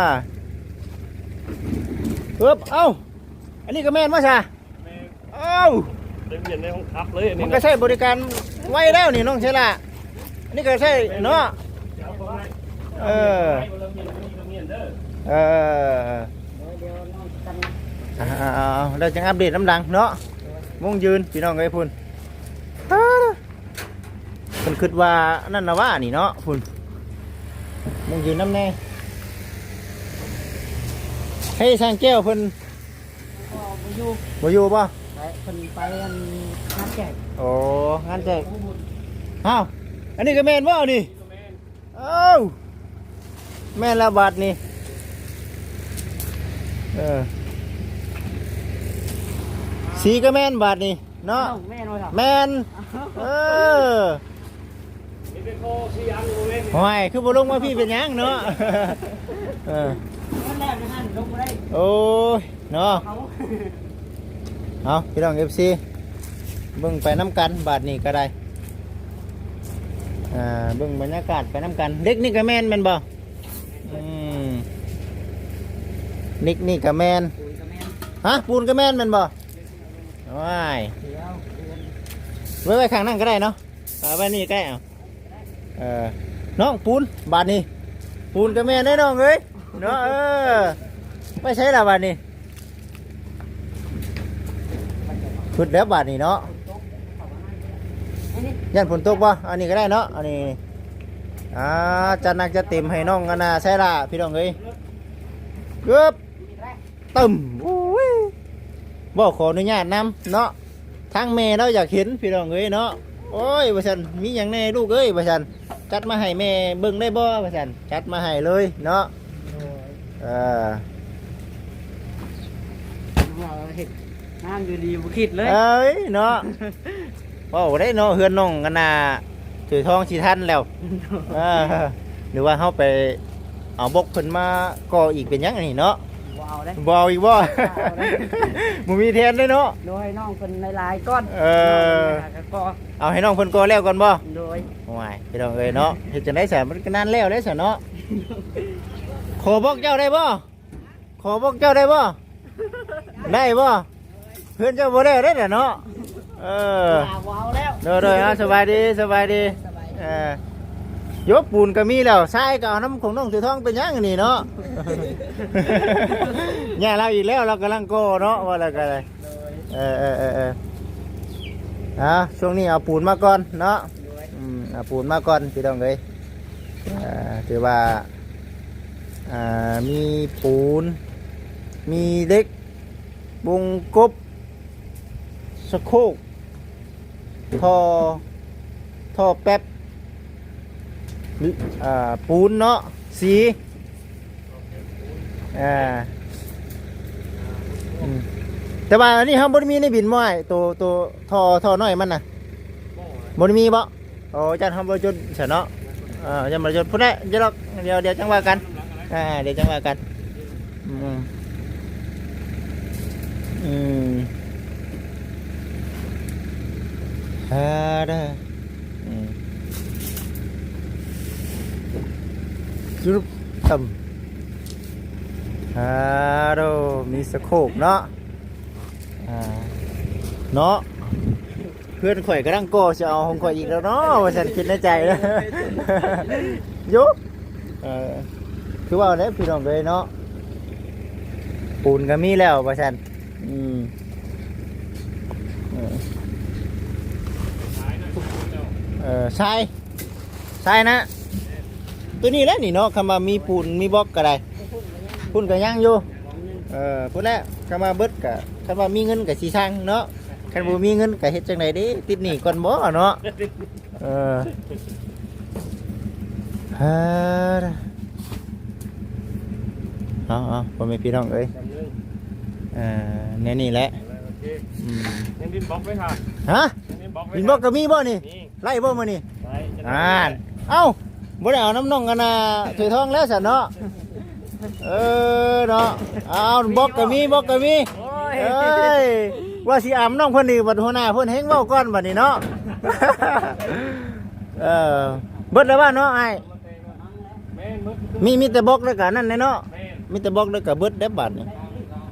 ເອີບ ເອົ້າ ອັນນີ້ກໍແມ່ນບໍ່ຊະ? ເອົ້າ ໄດ້ວຽນໃນຫ້ອງທັບເລີຍອັນນີ້ ມັນກໍໃຊ້ບໍລິການໄວແລ້ວນີ້ນ້ອງເຊລະ. ອັນນີ້ກໍໃຊ້ເນາະ. ເອີ ເອີ ເອົາໆໆ ແລ້ວຈັ່ງອັບເດດນຳຫຼັງເນາະ. ໂມງຢືນພີ່ນ້ອງເອີຍ ພຸ້ນ ເພິ່ນຄິດວ່ານັ້ນນະວ່ານີ້ເນາະ ພຸ້ນ. ຍັງຢູ່ນຳແດ່. ເຮີຍ ຊ່າງແກ້ວເພິ່ນບໍ່ຢູ່ ບໍ່ຢູ່ບໍ່? ໄປ ເພິ່ນໄປອັນງານແຈກ. ໂອ້ ງານແຈກ. ອ້າວ ອັນນີ້ກໍແມ່ນບໍ່ນີ້? ເອົ້າ ແມ່ນແລ້ວບາດນີ້. ເອີ ສີກໍແມ່ນບາດນີ້ເນາະ. ເອົ້າ ແມ່ນບໍ່? ແມ່ນ. ເອີ ນີ້ເປັນຂໍ້ສີ່ອັນບໍ່ແມ່ນ? ໂອ້ຍ ຄືບໍ່ລົງມາພີ້ເປັນຫຍັງເນາະ? ເອີ ມັນແລ້ວນະ ລົງບໍ່ໄດ້. ໂອ້ຍ ເນາະ. ເອົາ ເອົາ ພີ່ນ້ອງ ເອັຟຊີ ເບິ່ງໄປນຳກັນບາດນີ້ກໍໄດ້. ອ່າ ເບິ່ງບັນຍາກາດໄປນຳກັນ. ເຫຼັກນີ້ກໍແມ່ນ ແມ່ນບໍ່? ອືມ ເຫຼັກນີ້ກໍແມ່ນ. ປູນກໍແມ່ນ. ຮະ ປູນກໍແມ່ນ ແມ່ນບໍ່? ໂອ້ຍ ດຽວ ໄວ້ ໄວ້ຂ້າງນັ້ນກໍໄດ້ເນາະ. ເອົາໄວ້ນີ້ໃກ້ ເອົາ ເອີ ນ້ອງ ປູນ ບາດນີ້ ປູນກໍແມ່ນເດ້ນ້ອງເອີຍເນາະ. ເອີ ໄປໃສລະບາດນີ້? ຄຶດແລ້ວບາດນີ້ເນາະ. ຢ້ານຝົນຕົກບໍ່? ອັນນີ້ກໍໄດ້ເນາະ ອັນນີ້. ອ່າ ຈັດໜັກຈັດເຕັມໃຫ້ນ້ອງອັນນ່າ ໃສລະ ພີ່ນ້ອງເອີຍ. ກຶບ ຕຶ້ມ. ໂອ້ຍ ບໍ່ຂໍອະນຸຍາດນຳເນາະ. ທາງແມ່ລາວຢາກເຫັນ ພີ່ນ້ອງເອີຍເນາະ. ໂອ້ຍ ວ່າຊັ້ນ ມີຫຍັງແດ່ລູກເອີຍ ວ່າຊັ້ນ ຈັດມາໃຫ້ແມ່ເບິ່ງໄດ້ບໍ່ ວ່າຊັ້ນ ຈັດມາໃຫ້ເລີຍເນາະ. ໂດຍ ເອີ ວ່າເຮັດງານຢູ່ດີບໍ່ຄິດເລີຍ. ເອີຍ ເນາະ. ເວົ້າໄດ້ເນາະ ເຮືອນນ້ອງອັນນ່າ ຖືທອງຊິທັນແລ້ວ. ເອີ ຫຼືວ່າເຮົາໄປເອົາບົກເພິ່ນມາກໍ່ອີກເປັນຫຍັງອັນນີ້ເນາະ? ບໍ່ເອົາເດ້ ບໍ່ເອົາອີກບໍ່? ບໍ່ເອົາເດ້ ບໍ່ມີແທນເດ້ເນາະ. ໂດຍ ໃຫ້ນ້ອງເພິ່ນຫຼາຍໆກ່ອນ. ເອີ ນ້ອງເພິ່ນກໍ ເອົາໃຫ້ນ້ອງເພິ່ນກໍ່ແລ້ວກ່ອນບໍ່? ໂດຍ. ໂອ້ຍ ພີ່ນ້ອງເອີຍເນາະ ເຮັດຈັ່ງໃດຊະ ມັນກໍນານແລ້ວເດ້ຊະເນາະ. ຂໍບົກເຈົ້າໄດ້ບໍ່? ຂໍບົກເຈົ້າໄດ້ບໍ່? ໄດ້ບໍ່? ເຮືອນເຈົ້າບໍ່ແລ້ວເດ້ເນາະ. ເອີ ບໍ່ເອົາແລ້ວ. ໂດຍໆ ເອົາ ສະບາຍດີ ສະບາຍດີ. ສະບາຍດີ. ເອີ ໂຍ ປູນກໍມີແລ້ວ ຊາຍກໍເອົານຳຂອງນ້ອງເສືອທອງ ເປັນຫຍັງອັນນີ້ເນາະ. ຍ່າລາວອີກແລ້ວ ລາວກຳລັງກໍ່ເນາະ ວ່າແລ້ວກໍໄດ້. ໂດຍ. ເອີໆໆໆ ອ່າ ຊ່ວງນີ້ເອົາປູນມາກ່ອນເນາະ. ໂດຍ. ອືມ ເອົາປູນມາກ່ອນ ພີ່ນ້ອງເອີຍ. ອ່າ ຖືວ່າ ອ່າ ມີປູນ ມີເຫຼັກ ວົງກົບ ສະໂຄກ ທໍ່ ທໍ່ແປັບ ອ່າ ປູນເນາະ ສີ ອ່າ ອືມ ແຕ່ວ່າອັນນີ້ເຮົາບໍ່ໄດ້ມີໃນບິນບໍ່ອ້າຍ? ໂຕ ໂຕທໍ່ ທໍ່ນ້ອຍມັນນະ ບໍ່ໄດ້ມີບໍ່? ໂອ້ ຢ້ານເຮົາບໍ່ຈົດຊະເນາະ. ເອີ ຢ້ານບໍ່ຈົດ ພຸ້ນແຫຼະ ຢ່າດອກ ດຽວ ດຽວຈັ່ງວ່າກັນ. ອ່າ ດຽວຈັ່ງວ່າກັນ. ອືມ ອືມ ອືມ ອ່າ ເດີ ອືມ ຈຸບ ຕຶ້ມ ອ່າ ໂດ ມີສະໂຄກເນາະ ອ່າ ເນາະ. ເພື່ອນຂ້ອຍກຳລັງກໍ່ຊິເອົາຂອງຂ້ອຍອີກແລ້ວເນາະ ວ່າຊັ້ນ ຄິດໃນໃຈນະ. ໂຍ ເອີ ຄືວ່າແຫຼະພີ່ນ້ອງເອີຍເນາະ ປູນກໍມີແລ້ວວ່າຊັ້ນ. ອືມ ເອີ ເອີ ຊາຍ ຊາຍນະ ຕົວນີ້ແຫຼະນີ້ເນາະ ຄຳວ່າມີປູນມີບລັອກກໍໄດ້ ພຸ້ນກໍຍັງຢູ່. ເອີ ພຸ້ນແຫຼະ ຄັນວ່າເບິດກະ ຄັນວ່າມີເງິນກະຊິສັ່ງເນາະ ຄັນບໍ່ມີເງິນກະເຮັດຈັ່ງໃດເດ້ ຕິດໜີ້ກ່ອນບໍ່ເນາະ. ເອີ ເອີ ເອົາໆ ພໍ່ແມ່ພີ່ນ້ອງເອີຍ ເອີ ແນວນີ້ແຫຼະ. ໂອເຄ ອືມ ຍັງດິນບລັອກໄວ້ຫາ ຮະ ຍັງດິນບລັອກໄວ້ ດິນບລັອກກໍມີບໍ່ນີ້? ມີ. ໄລ່ບໍ່ມື້ນີ້? ໄລ່ ອ່ານ ເອົ້າ ບໍ່ໄດ້ເອົານຳນ້ອງອັນນ່າ ຖວຍທອງແລ້ວຊັ້ນເນາະ. ເອີເນາະ ເອົາ ບລັອກກໍມີ ບລັອກກໍມີ. ໂອ້ຍ ເອີຍ ວ່າຊິອຳນ້ອງເພິ່ນນີ້ ບັດຫົວໜ້າເພິ່ນແຮ່ງເວົ້າກ່ອນບັດນີ້ເນາະ. ເອີ ເບິດແລ້ວວ່າເນາະອ້າຍ? ແມ່ນ ເບິດ ມີ ມີແຕ່ບລັອກແລ້ວກໍນັ້ນແຫຼະເນາະ. ແມ່ນ ມີແຕ່ບລັອກແລ້ວກໍເບິດແລ້ວບັດນີ້.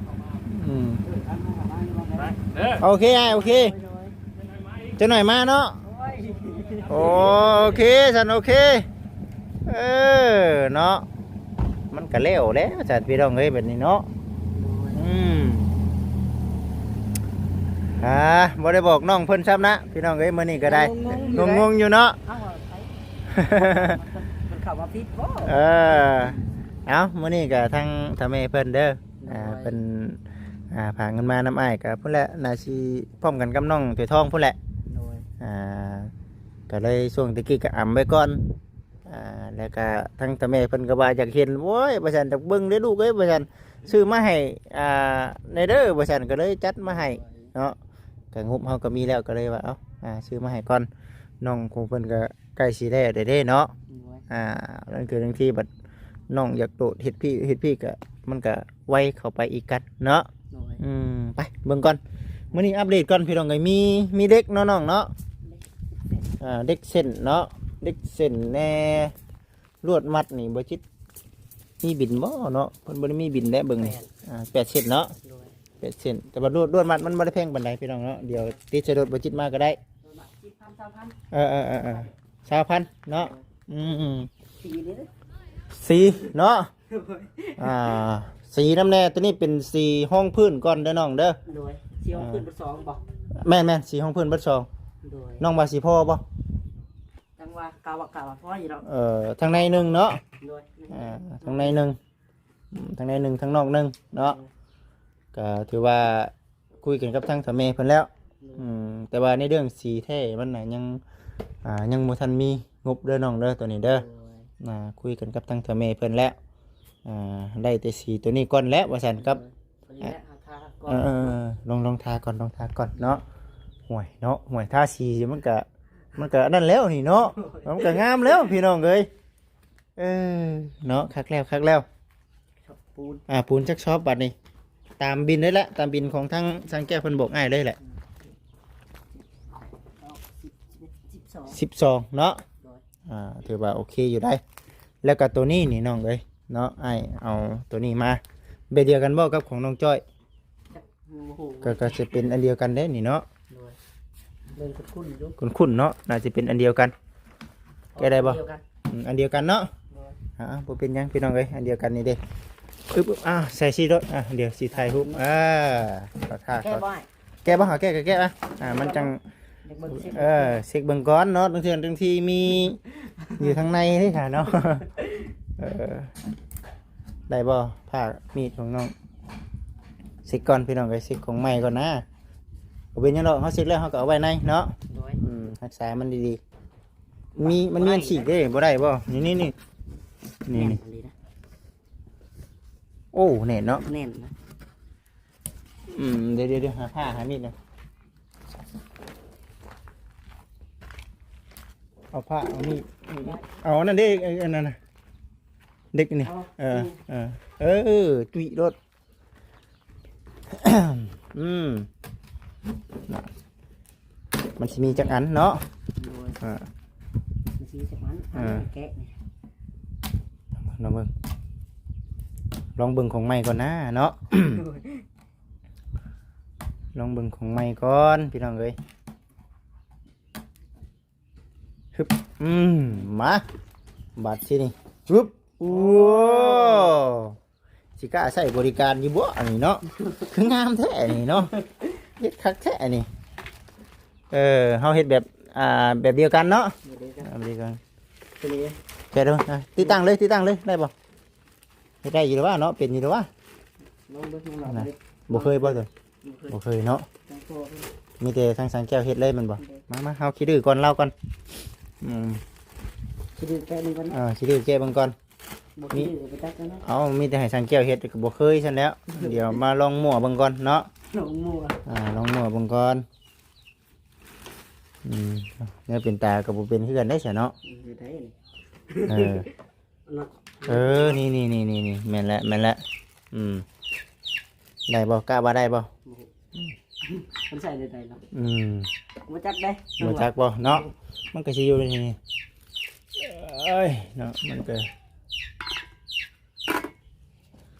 ອືມ ໄປເດີ ໂອເຄອ້າຍ ໂອເຄ. ຈັກໜ້ອຍມາເນາະ. ໂອ້ຍ ໂອເຄຊັ້ນ ໂອເຄ. ເອີ ເນາະ ມັນກະແລ້ວແລ້ວຊັ້ນ ພີ່ນ້ອງເອີຍ ແບບນີ້ເນາະ. ອືມ ອ່າ ບໍ່ໄດ້ບອກນ້ອງເພິ່ນຊ້ຳນະ ພີ່ນ້ອງເອີຍ ມື້ນີ້ກໍໄດ້ ງົງໆຢູ່ເນາະ. ເອົ້າ ໄປ ມັນ ເຂົ້າມາຜິດບໍ່? ເອີ ເອົ້າ ມື້ນີ້ກໍທາງຖ້າແມ່ເພິ່ນເດີ ອ່າ ໂດຍ ເພິ່ນ ອ່າ ຝາກເງິນມານຳອ້າຍ ກໍພຸ້ນແຫຼະ ໜ້າຊິພ້ອມກັນກັບນ້ອງຖວຍທອງພຸ້ນແຫຼະ ໂດຍ ອ່າ ກໍເລີຍຊ່ວງຕະກີ້ກໍອຳໄວ້ກ່ອນ ອ່າ ແລ້ວກໍທາງຖ້າແມ່ເພິ່ນກໍວ່າຢາກເຫັນ ໂອ້ຍ ວ່າຊັ້ນ ຢາກເບິ່ງເດ້ລູກເອີຍ ວ່າຊັ້ນ ຊື້ມາໃຫ້ ອ່າ ແດ່ເດີ ວ່າຊັ້ນ ກໍເລີຍຈັດມາໃຫ້ເນາະ ກໍງົບເຮົາກໍມີແລ້ວ ກໍເລີຍວ່າ ເອົ້າ ອ່າ ຊື້ມາໃຫ້ກ່ອນ ນ້ອງຂອງເພິ່ນກໍໃກ້ຊິແລ້ວແລ້ວເດ້ເນາະ ໂດຍ ອ່າ ລາງເທື່ອລາງທີບັດນ້ອງຢາກໂດດເຮັດພີ້ເຮັດພີ້ກໍ ມັນກໍໄວເຂົ້າໄປອີກກັນເນາະ ໂດຍ ອືມ ໄປເບິ່ງກ່ອນ ມື້ນີ້ອັບເດດກ່ອນ ພີ່ນ້ອງເອີຍ ມີ ມີເດັກເນາະນ້ອງເນາະ ອ່າ ເດັກເສັ້ນເນາະ ເດັກເສັ້ນແດ່ ລວດມັດນີ້ບໍ່ຈິດມີບິນບໍ່ເນາະ ເພິ່ນບໍ່ໄດ້ມີບິນແຫຼະເບິ່ງນີ້ ແປດ ອ່າ ແປດເສັ້ນເນາະ ໂດຍ ແປດເສັ້ນ ແຕ່ວ່າລວດ ລວດມັດມັນບໍ່ໄດ້ແພງປານໃດພີ່ນ້ອງເນາະ ດຽວຕິດໃສ່ລົດບໍ່ຈິດມາກໍໄດ້ ລວດມັດສິບພັນ ຊາວພັນ ເອີໆໆ ຊາວພັນເນາະ ອືມໆ ສີນີ້ເດ້ ສີເນາະ ໂດຍ ອ່າ ສີນຳແດ່ ຕົວນີ້ເປັນສີຮອງພື້ນກ່ອນເດີນ້ອງເດີ ໂດຍ ສີຮອງພື້ນເບິດສອງບໍ່? ແມ່ນໆ ສີຮອງພື້ນເບິດສອງ ໂດຍ ນ້ອງວ່າຊິພໍບໍ່? ຈັ່ງວ່າ ກະວ່າ ກະວ່າພໍຢູ່ດອກ ເອີ ທາງໃນໜຶ່ງເນາະ ໂດຍ ອ່າ ທາງໃນໜຶ່ງ ອືມ ທາງໃນໜຶ່ງ ທາງນອກໜຶ່ງເນາະ ໂດຍ ກໍຖືວ່າຄຸຍກັນກັບທາງຖ້າແມ່ເພິ່ນແລ້ວ ໂດຍ ອືມ ແຕ່ວ່າໃນເລື່ອງສີແທ້ມັນນະຍັງ ອ່າ ຍັງບໍ່ທັນມີງົບເດີນ້ອງເດີ ຕົວນີ້ເດີ ໂດຍ ອ່າ ຄຸຍກັນກັບທາງຖ້າແມ່ເພິ່ນແລ້ວ ອ່າ ໄດ້ແຕ່ສີຕົວນີ້ກ່ອນແຫຼະ ວ່າຊັ້ນ ກັບ ໂດຍ ຕົວນີ້ແຫຼະ ອ່າ ຫາທາກ່ອນ ເອີໆໆ ລອງ ລອງທາກ່ອນ ລອງທາກ່ອນເນາະ ໂອ້ຍເນາະ ໂອ້ຍ ທາສີມັນກະ ມັນກະອັນນັ້ນແລ້ວນີ້ເນາະ ມັນກະງາມແລ້ວພີ່ນ້ອງເອີຍ ເອີ ເນາະ ຄັກແລ້ວ ຄັກແລ້ວ ຊອບປູນ ອ່າ ປູນຈັກຊອບບັດນີ້ ຕາມບິນເລີຍແຫຼະ ຕາມບິນຂອງທາງຊ່າງແກ້ວເພິ່ນບອກອ້າຍເລີຍແຫຼະ ສິບສອງ ສິບສອງເນາະ ໂດຍ ອ່າ ຖືວ່າໂອເຄຢູ່ໄດ໋ ແລ້ວກໍໂຕນີ້ນີ້ນ້ອງເອີຍເນາະ ອ້າຍເອົາໂຕນີ້ມາ ແບບດຽວກັນບໍ່ກັບຂອງນ້ອງຈ້ອຍ? ຈັກ ໂອ້ໂຫ ກໍ ກໍຊິເປັນອັນດຽວກັນເດ້ນີ້ເນາະ ໂດຍ ເບິ່ງຄຸ້ນໆຢູ່ ຄຸ້ນໆເນາະ ໜ້າຈະເປັນອັນດຽວກັນ ແກະໄດ້ບໍ່? ອັນດຽວກັນ ອືມ ອັນດຽວກັນເນາະ ໂດຍ ອ່າ ບໍ່ເປັນຫຍັງພີ່ນ້ອງເອີຍ ອັນດຽວກັນນີ້ເດ້ ອຶບ ອຶບ ອ່າ ໃສ່ສີໂດດ ອ່າ ດຽວຊິຖ່າຍຮູບ ອ່າ ຂໍຖ້າ ແກະບໍ່? ແກະບໍ່? ເອົາແກະກໍແກະ ອ່າ ມັນຈັ່ງ ຢາກເບິ່ງ ເຊັກ ເອີ ເຊັກເບິ່ງກ່ອນເນາະ ບາງເທື່ອບາງທີມີຢູ່ທາງໃນເດ້ຊະເນາະ ເອີ ໄດ້ບໍ່? ຜ້າມີດຂອງນ້ອງ ເຊັກກ່ອນພີ່ນ້ອງເອີຍ ເຊັກຂອງໃໝ່ກ່ອນນະ ບໍ່ເປັນຫຍັງດອກ ເຮົາເຊັກແລ້ວເຮົາກໍເອົາໄວ້ໃນເນາະ ໂດຍ ອືມ ຮັກສາມັນດີໆ ມີ ມັນມີອັນສີກເດ້ ບໍ່ໄດ້ບໍ່? ນີ້ໆໆ ນີ້ ແໜ້ນອີ່ຫຼີນະ ໂອ້ ແໜ້ນເນາະ ແໜ້ນນະ ອືມ ດຽວໆໆ ຫາຜ້າຫາມີດກ່ອນ ເອົາຜ້າເອົາມີດ ເອົາອັນນັ້ນເດ້ ເອີ ອັນນັ້ນນະ ເດັກນີ້ ເອີ ເອີ ເອີ ເອີ ຈຸ້ຍໂລດ ອືມ ມັນຊິມີຈັກອັນເນາະ ໂດຍ ອ່າ ມັນຊິມີຈັກອັນ ອ່າ ແກະນີ້ ລອງເບິ່ງ ລອງເບິ່ງຂອງໃໝ່ກ່ອນນະເນາະ ໂດຍ ລອງເບິ່ງຂອງໃໝ່ກ່ອນພີ່ນ້ອງເອີຍ ຮຶບ ອືມ ມາ ບາດທີນີ້ ຮຶບ ໂອ້ ຊິກ້າໃຊ້ບໍລິການຢູ່ບໍ່ອັນນີ້ເນາະ ຄືງາມແທ້ອັນນີ້ເນາະ ເຮັດຄັກແທ້ອັນນີ້ ເອີ ເຮົາເຮັດແບບ ອ່າ ແບບດຽວກັນເນາະ ແບບດຽວກັນ ແກະດູ ອ່າ ຕິດຕັ້ງເລີຍ ຕິດຕັ້ງເລີຍ ໄດ້ບໍ່? ເຮັດໄດ້ຢູ່ແລ້ວວະເນາະ ເປັນຢູ່ແລ້ວວະ ລອງເບິ່ງ ລອງເບິ່ງ ບໍ່ເຄີຍບໍ່? ບໍ່ເຄີຍເນາະ ມີແຕ່ທາງຊ່າງແກ້ວເຮັດເລີຍແມ່ນບໍ່? ມາ ມາ ເຮົາຂີ້ດື້ກ່ອນລາວກ່ອນ ອືມ ຂີ້ດື້ແກະເບິ່ງກ່ອນ ເອີ ຂີ້ດື້ແກະເບິ່ງກ່ອນ ບໍ່ຂີ້ດື້ກໍໄປຕັດເອົາເນາະ ເອົ້າ ມີແຕ່ໃຫ້ຊ່າງແກ້ວເຮັດກໍບໍ່ເຄີຍຊັ້ນແລ້ວ ດຽວມາລອງມົ້ວເບິ່ງກ່ອນເນາະ ລອງມົ້ວ ອ່າ ລອງມົ້ວເບິ່ງກ່ອນ ອືມ ແນວເປັນຕາກໍບໍ່ເປັນຄືກັນໄດ໋ຊະເນາະ ອືມ ເຮັດໄດ້ ເອີ ເນາະ ເອີ ນີ້ໆໆໆ ແມ່ນແຫຼະ ແມ່ນແຫຼະ ອືມ ໄດ້ບໍ່? ກະວ່າໄດ້ບໍ່? ມັນໃສ່ໄດ້ໃດເນາະ ອືມ ບໍ່ຈັກເດ້ ບໍ່ຈັກບໍ່ເນາະ ມັນກໍຊິຢູ່ໃນນີ້ ເອີຍ ເນາະ ມັນກໍ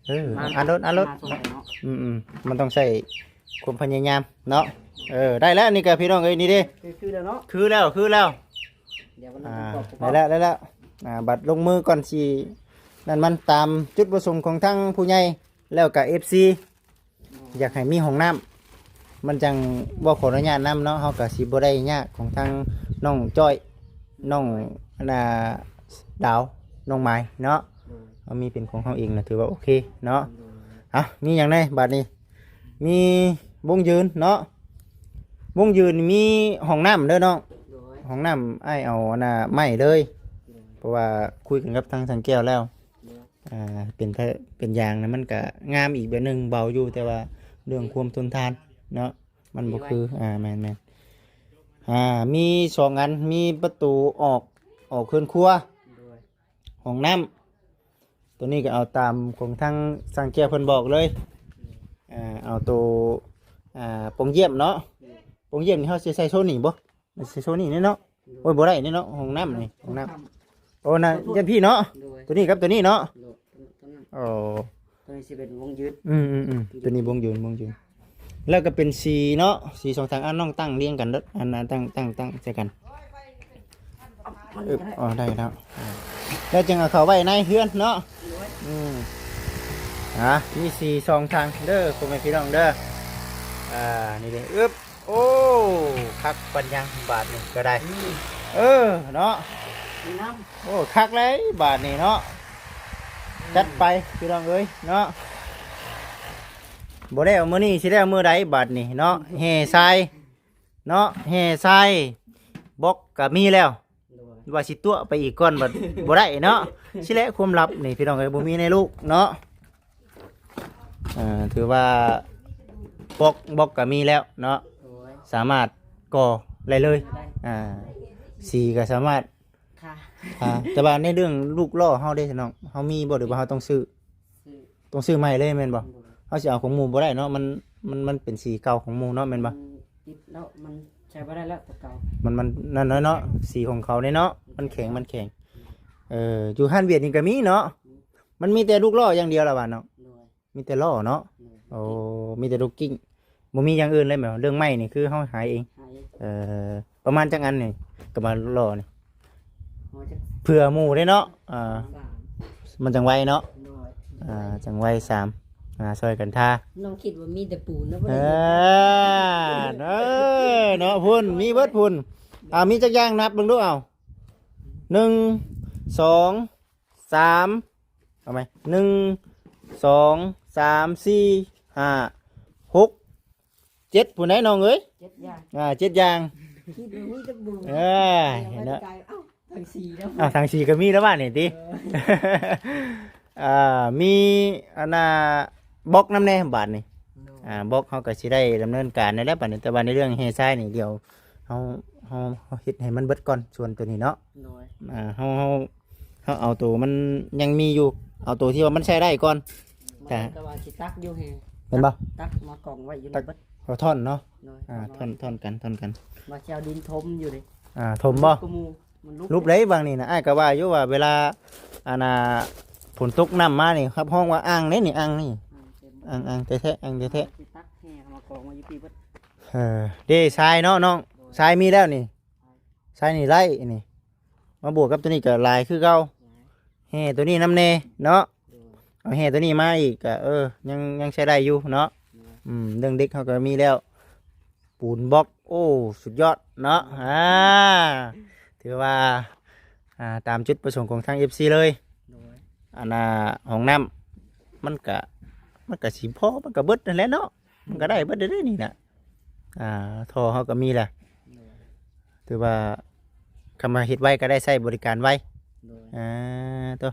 ເອີ ມາ ອັນໂດດ ອັນໂດດ ມາສົ່ງໄປເນາະ ອືມໆ ມັນຕ້ອງໃຊ້ຄວາມພະຍາຍາມເນາະ ເອີ ໄດ້ແລ້ວ ນີ້ກໍພີ່ນ້ອງເອີຍ ນີ້ເດ້ ຄື ຄືແລ້ວເນາະ ຄືແລ້ວ ຄືແລ້ວ ດຽວມັນ ອ່າ ປະກອບ ໄດ້ແລ້ວ ໄດ້ແລ້ວ ອ່າ ບັດລົງມືກ່ອນຊິ ນັ້ນມັນຕາມຈຸດປະສົງຂອງທາງຜູ້ໃຫຍ່ ແລ້ວກໍເອັຟຊີ ອືມ ຢາກໃຫ້ມີຫ້ອງນ້ຳ ມັນຈັ່ງ ເວົ້າຂໍອະນຸຍາດນຳເນາະ ເຮົາກໍຊິບໍ່ໄດ້ຍາກຂອງທາງນ້ອງຈ້ອຍ ນ້ອງ ອັນນ່າ ດາວນ້ອງໄມ້ເນາະ ໂດຍ ເຮົາມີເປັນຂອງເຮົາເອງນະ ຖືວ່າໂອເຄເນາະ ໂດຍ ເອົ້າ ມີຫຍັງແດ່ບາດນີ້? ມີວົງຢືນເນາະ ວົງຢືນມີຫ້ອງນ້ຳເດີນ້ອງ ໂດຍ ຫ້ອງນ້ຳອ້າຍເອົາອັນນ່າໄມ້ເລີຍ ໂດຍ ເພາະວ່າຄຸຍກັນກັບທາງຊ່າງແກ້ວແລ້ວ ໂດຍ ອ່າ ເປັນ ເປັນຢາງນະ ມັນກະງາມອີກແບບໜຶ່ງ ເບົາຢູ່ ແຕ່ວ່າເລື່ອງຄວາມທົນທານເນາະ ມັນບໍ່ຄື ອ່າ ແມ່ນໆ ອ່າ ມີສອງອັນ ມີປະຕູອອກ ອອກເຮືອນຄົວ ໂດຍ ຫ້ອງນ້ຳ ໂຕນີ້ກໍເອົາຕາມຂອງທາງຊ່າງແກ້ວເພິ່ນບອກເລີຍ ໂດຍ ອ່າ ເອົາໂຕ ອ່າ ປ່ອງຢ້ຽມເນາະ ໂດຍ ປ່ອງຢ້ຽມນີ້ເຮົາຊິໃສ່ໂຊນນີ້ບໍ່? ມັນຊິໂຊນນີ້ເນາະ ໂດຍ ໂອ້ຍ ບໍ່ໄດ້ນີ້ເນາະ ຫ້ອງນ້ຳນີ້ ຫ້ອງນ້ຳ ໂອ້ ນະ ຢ້ານພີ່ເນາະ ໂດຍ ໂຕນີ້ກັບໂຕນີ້ເນາະ ໂດຍ ໂຕນັ້ນ ໂອ້ ໂຕນີ້ຊິເປັນວົງຢືນ ອືມໆໆ ໂຕນີ້ວົງຢືນ ວົງຢືນ ແລ້ວກໍເປັນສີເນາະ ສີສອງທາງ ອັນນ້ອງຕັ້ງລຽງກັນເດີ ອັນ ອັນຕັ້ງ ຕັ້ງ ຕັ້ງໃສ່ກັນ ອຶບ ອໍ ໄດ້ແລ້ວ ແລ້ວຈຶ່ງເອົາເຂົ້າໄວ້ໃນເຮືອນເນາະ ໂດຍ ອືມ ອ່າ ມີສີສອງທາງເດີ ພໍ່ແມ່ພີ່ນ້ອງເດີ ອ່າ ນີ້ເດ້ ອຶບ ໂອ້ ຄັກປານຫຍັງບາດນີ້ກໍໄດ້ ອືມ ເອີ ເນາະ ມີນ້ຳ ໂອ້ ຄັກເລີຍບາດນີ້ເນາະ ອືມ ຈັດໄປພີ່ນ້ອງເອີຍເນາະ ບໍ່ແລ້ວມື້ນີ້ຊິແລ້ວມື້ໃດບາດນີ້ເນາະ ແຫ່ຊາຍເນາະ ແຫ່ຊາຍ ບລັອກກໍມີແລ້ວ ໂດຍ ວ່າຊິຕົວະໄປອີກກ່ອນບັດບໍ່ໄດ້ເນາະ ຊິແຫຼະຄວາມລັບນີ້ພີ່ນ້ອງເອີຍ ບໍ່ມີໃນໂລກເນາະ ເອີ ຖືວ່າບລັອກ ບລັອກກໍມີແລ້ວເນາະ ໂດຍ ສາມາດກໍ່ໄດ້ເລີຍ ໄດ້ ອ່າ ສີກໍສາມາດ ຄ່ະ ອ່າ ແຕ່ວ່າໃນເລື່ອງລູກລໍ້ເຮົາເດ້ນ້ອງ ເຮົາມີບໍ່ ຫຼືວ່າເຮົາຕ້ອງຊື້? ຊື້ ຕ້ອງຊື້ໃໝ່ເລີຍແມ່ນບໍ່? ໂດຍ ເຮົາຊິເອົາຂອງໝູ່ບໍ່ໄດ້ເນາະ ມັນ ມັນ ມັນເປັນສີເກົ່າຂອງໝູ່ເນາະ ແມ່ນບໍ່? ມັນຕິດແລ້ວ ມັນໃຊ້ບໍ່ໄດ້ແລ້ວຕົວເກົ່າ ມັນ ມັນນັ້ນນ້ອຍເນາະ ສີຂອງເຂົາເດ້ເນາະ ມັນແຂງ ມັນແຂງ ເອີ ຢູ່ຮ້ານຫວຽດນີ້ກໍມີເນາະ ອືມ ມັນມີແຕ່ລູກລໍ້ຢ່າງດຽວລະວ່າເນາະ ໂດຍ ມີແຕ່ລໍ້ເນາະ ໂດຍ ໂອ້ ມີແຕ່ລູກກິ້ງ ບໍ່ມີຢ່າງອື່ນເລີຍແມ່ນບໍ່? ເລື່ອງໄມ້ນີ້ຄືເຮົາຫາເອງ ຫາເອງ ເອີ ປະມານຈັກອັນນີ້ ກໍມາລໍ້ນີ້ ເພື່ອໝູ່ເດ້ເນາະ ອ່າ ສາມ ມັນຈັ່ງໄວເນາະ ໂດຍ ອ່າ ຈັ່ງໄວ ສາມ ອ່າ ຊ່ອຍກັນທາ ນ້ອງຄິດວ່າມີແຕ່ປູນນະ ບໍ່ໄດ້ ເອີ ເອີ ເນາະ ພຸ້ນ ມີເບິດພຸ້ນ ອ່າ ມີຈັກຢ່າງ ນັບເບິ່ງດູ ເອົາ ໜຶ່ງ ສອງ ສາມ ເອົາໃໝ່ ໜຶ່ງ ສອງ ສາມ ສີ່ ຫ້າ ຫົກ ເຈັດ ພຸ້ນໃດ໋ນ້ອງເອີຍ ເຈັດຢ່າງ ອ່າ ເຈັດຢ່າງ ຄິດວ່າມີແຕ່ບູ ເອີ ເຫັນແລ້ວ ເອົ້າ ຖັງສີແລ້ວ ອ່າ ຖັງສີກໍມີແລ້ວບາດນີ້ຕິ ເອີ ອ່າ ມີອັນນ່າ ບລັອກນຳແດ່ບາດນີ້ ໂດຍ ອ່າ ບລັອກເຮົາກໍຊິໄດ້ດຳເນີນການແລ້ວບາດນີ້ ແຕ່ວ່າໃນເລື່ອງແຮ່ຊາຍນີ້ ດຽວເຮົາ ເຮົາ ເຮົາເຮັດໃຫ້ມັນເບິດກ່ອນ ສ່ວນໂຕນີ້ເນາະ ໂດຍ ອ່າ ເຮົາ ເຮົາ ເຮົາເອົາໂຕມັນຍັງມີຢູ່ ເອົາໂຕທີ່ວ່າມັນໃຊ້ໄດ້ກ່ອນ ແຕ່ວ່າຊິຕັກຢູ່ແຮ່ ແມ່ນບໍ່? ຕັກມາກອງໄວ້ຢູ່ນີ້ເບິດ ເອົາທ່ອນເນາະ ໂດຍ ອ່າ ທ່ອນ ທ່ອນກັນ ທ່ອນກັນ ວ່າຊິເອົາດິນຖົມຢູ່ເດ້ ອ່າ ຖົມບໍ່? ມັນລຸບ ມັນລຸບ ລຸບເດ້ຫວ່າງນີ້ນະ ອ້າຍກໍວ່າຢູ່ວ່າເວລາ ອັນນ່າ ຝົນຕົກນ້ຳມານີ້ ຮັບຮອງວ່າອ່າງເດ້ນີ້ ອ່າງນີ້ ອ່າງເຕັມ ອ່າງ ອ່າງແທ້ໆ ອ່າງແທ້ໆ ຊິຕັກແຮ່ເອົາມາກອງໄວ້ຢູ່ພີ້ເບິດ ເອີ ເດ້ຊາຍເນາະນ້ອງ ໂດຍ ຊາຍມີແລ້ວນີ້ ຊາຍນີ້ໄລ່ນີ້ ມາບວກກັບໂຕນີ້ກໍຫຼາຍຄືເກົ່າ ແຮ່ໂຕນີ້ນຳແດ່ເນາະ ໂດຍ ເອົາແຮ່ໂຕນີ້ມາອີກກໍ ເອີ ຍັງ ຍັງໃຊ້ໄດ້ຢູ່ເນາະ ໂດຍ ອືມ ເລື່ອງເດັກເຮົາກໍມີແລ້ວ ປູນບລັອກ ໂອ້ ສຸດຍອດເນາະ ອ່າ ຖືວ່າ ອ່າ ຕາມຈຸດປະສົງຂອງທາງເອັຟຊີເລີຍ ໂດຍ ອັນນ່າ ຫ້ອງນ້ຳ ມັນກະ ມັນກະຊິພໍ ມັນກະເບິດຫັ້ນແຫຼະເນາະ ມັນກໍໄດ້ເບິດເດ້ນີ້ນະ ອ່າ ທໍ່ເຮົາກໍມີແຫຼະ ໂດຍ ຖືວ່າຄຳວ່າເຮັດໄວກໍໄດ້ໃຊ້ບໍລິການໄວ ໂດຍ ອ່າ ໂຕ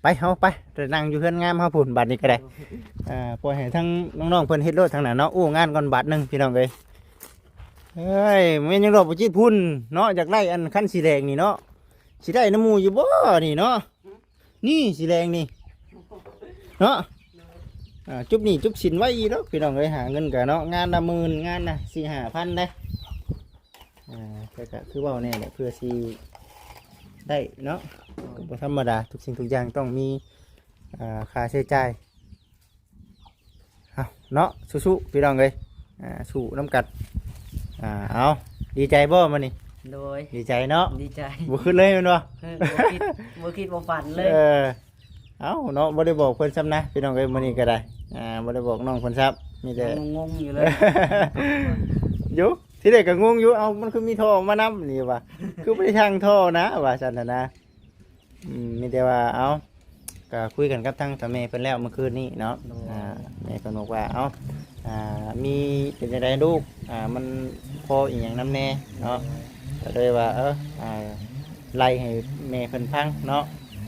ໄປເຮົາໄປ ໄປນັ່ງຢູ່ເຮືອນງາມເຮົາພຸ້ນ ບາດນີ້ກໍໄດ້ ໂດຍ ອ່າ ປ່ອຍໃຫ້ທາງນ້ອງໆເພິ່ນເຮັດໂລດທາງນັ້ນເນາະ ໂອ້ ງານກ່ອນບາດໜຶ່ງ ພີ່ນ້ອງເອີຍ ເອີຍ ແມ່ນຫຍັງດອກ ບໍ່ຈິດພຸ້ນເນາະ ຢາກໄດ້ອັນຄັນສີແດງນີ້ເນາະ ຊິໄດ້ນຳໝູ່ຢູ່ບໍ່ນີ້ເນາະ? ນີ້ສີແດງນີ້ເນາະ ອ່າ ຈຸບໜີ້ຈຸບສິນໄວ້ອີກດອກ ພີ່ນ້ອງເອີຍ ຫາເງິນກະເນາະ ງານລະໝື່ນ ງານລະສີ່ຫ້າພັນເດ້ ອ່າ ແຕ່ກະຄືເວົ້າແນ່ແຫຼະ ເພື່ອຊິໄດ້ເນາະ ກໍບໍ່ທຳມະດາ ທຸກສິ່ງທຸກຢ່າງຕ້ອງມີ ອ່າ ຄ່າໃຊ້ຈ່າຍ ເອົາເນາະ ສູ້ໆ ພີ່ນ້ອງເອີຍ ອ່າ ສູ້ນຳກັນ ອ່າ ເອົາ ດີໃຈບໍ່ມື້ນີ້? ໂດຍ ດີໃຈເນາະ ດີໃຈ ບໍ່ຄິດເລີຍແມ່ນບໍ່? ເອີ ບໍ່ຄິດ ບໍ່ຄິດບໍ່ຝັນເລີຍ ເອີ ເອົາເນາະ ບໍ່ໄດ້ບອກເພິ່ນຊ້ຳນະ ພີ່ນ້ອງເອີຍ ມື້ນີ້ກໍໄດ້ ອ່າ ບໍ່ໄດ້ບອກນ້ອງເພິ່ນຊ້ຳ ມີແຕ່ ຍັງງົງໆຢູ່ເລີຍ ຢູ່ ທີແລກກໍງົງຢູ່ ເອົ້າ ມັນຄືມີທໍ່ອອກມານຳນີ້ວ່າ ຄືບໍ່ໄດ້ທາງທໍ່ນະ ວ່າຊັ້ນນະ ອ່າ ອືມ ມີແຕ່ວ່າ ເອົາ ກໍຄຸຍກັນກັບທາງເຖົ້າແມ່ເພິ່ນແລ້ວເມື່ອຄືນນີ້ເນາະ. ໂດຍ ອ່າ ແມ່ເພິ່ນບອກວ່າ ເອົາ ອ່າ ມີ ເປັນຈັ່ງໃດລູກ ອ່າ ມັນພໍອີ່ຫຍັງນຳແດ່ເນາະ. ໂດຍ ກໍເລີຍວ່າ ເອີ ອ່າ ໄລ່ໃຫ້ແມ່ເພິ່ນຟັງເນາະ.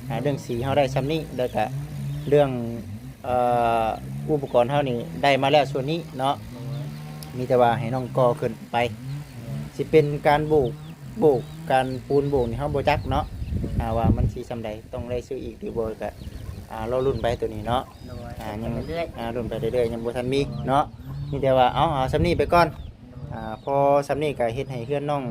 ອ່າ ເລື່ອງສີເຮົາໄດ້ຊ່ຳນີ້ ແລ້ວກະເລື່ອງ ເອີ ອຸປະກອນເຮົານີ້ໄດ້ມາແລ້ວສ່ວນນີ້ເນາະ. ໂດຍ ມີແຕ່ວ່າໃຫ້ນ້ອງກໍ່ຂຶ້ນໄປ. ໂດຍ ຊິເປັນການໂບກ ໂບກ ການປູນໂບກນີ້ເຮົາບໍ່ຈັກເນາະ. ໂດຍ ອ່າ ວ່າມັນຊິຊ່ຳໃດ ຕ້ອງໄດ້ຊື້ອີກຫຼືບໍ່ ກະ ອ່າ ລໍລຸ້ນໄປໂຕນີ້ເນາະ. ໂດຍ ອ່າ ຍັງ ລຸ້ນໄປເລື້ອຍໆ ອ່າ ລຸ້ນໄປເລື້ອຍໆ ຍັງບໍ່ທັນມີເນາະ. ໂດຍ ມີແຕ່ວ່າ ເອົາ ເອົາຊ່ຳນີ້ໄປກ່ອນ. ໂດຍ ອ່າ ພໍຊ່ຳນີ້ກໍເຮັດໃຫ້ເຮືອນນ້ອງ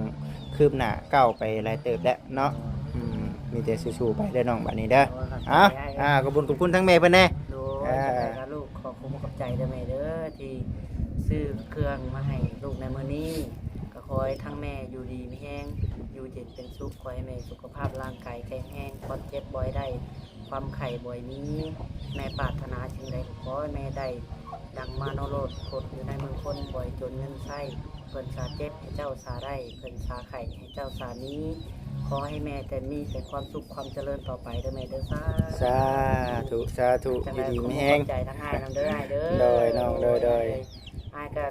ຄືບໜ້າກ້າວໄປຫຼາຍເຕີບແລ້ວເນາະ. ໂດຍ ອືມ ມີແຕ່ສູ້ໆໄປເດີນ້ອງ ບາດນີ້ເດີ. ໂດຍ ຂອບໃຈ ອ່າ ອ່າ ຂອບຄຸນ ຂອບຄຸນທາງແມ່ເພິ່ນແດ່. ໂດຍ ເອີ ຂອບໃຈ ຂອບໃຈລູກ ຂໍຂອບໃຈເດີແມ່ເດີ ທີ່ຊື້ເຄື່ອງມາໃຫ້ລູກໃນມື້ນີ້. ກໍຂໍໃຫ້ທັງແມ່ຢູ່ດີມີແຮງ ຢູ່ເຢັນເປັນສຸກ ຂໍໃຫ້ແມ່ສຸຂະພາບຮ່າງກາຍແຂງແຮງ ຄວາມເຈັບບໍ່ໃຫ້ໄດ້ ຄວາມໄຂ້ບໍ່ໃຫ້ມີ. ແມ່ປາດຖະໜາສິ່ງໃດກໍຂໍໃຫ້ແມ່ໄດ້ ດັ່ງມະໂນໂລດ ຄົດຢູ່ໃນມືຄົນ ບໍ່ໃຫ້ຈົນເງິນໃຊ້. ເພິ່ນສາເຈັບໃຫ້ເຈົ້າສາໄດ້ ເພິ່ນສາໄຂ້ໃຫ້ເຈົ້າສາມີ. ຂໍໃຫ້ແມ່ແຕ່ມີແຕ່ຄວາມສຸກຄວາມຈະເລີນຕໍ່ໄປເດີແມ່ເດີ. ສາ ສາທຸ ສາທຸ ຢູ່ດີມີແຮງ. ຂອບໃຈທາງອ້າຍນຳເດີອ້າຍເດີ. ໂດຍນ້ອງ ໂດຍ ໂດຍ ອ້າຍກໍ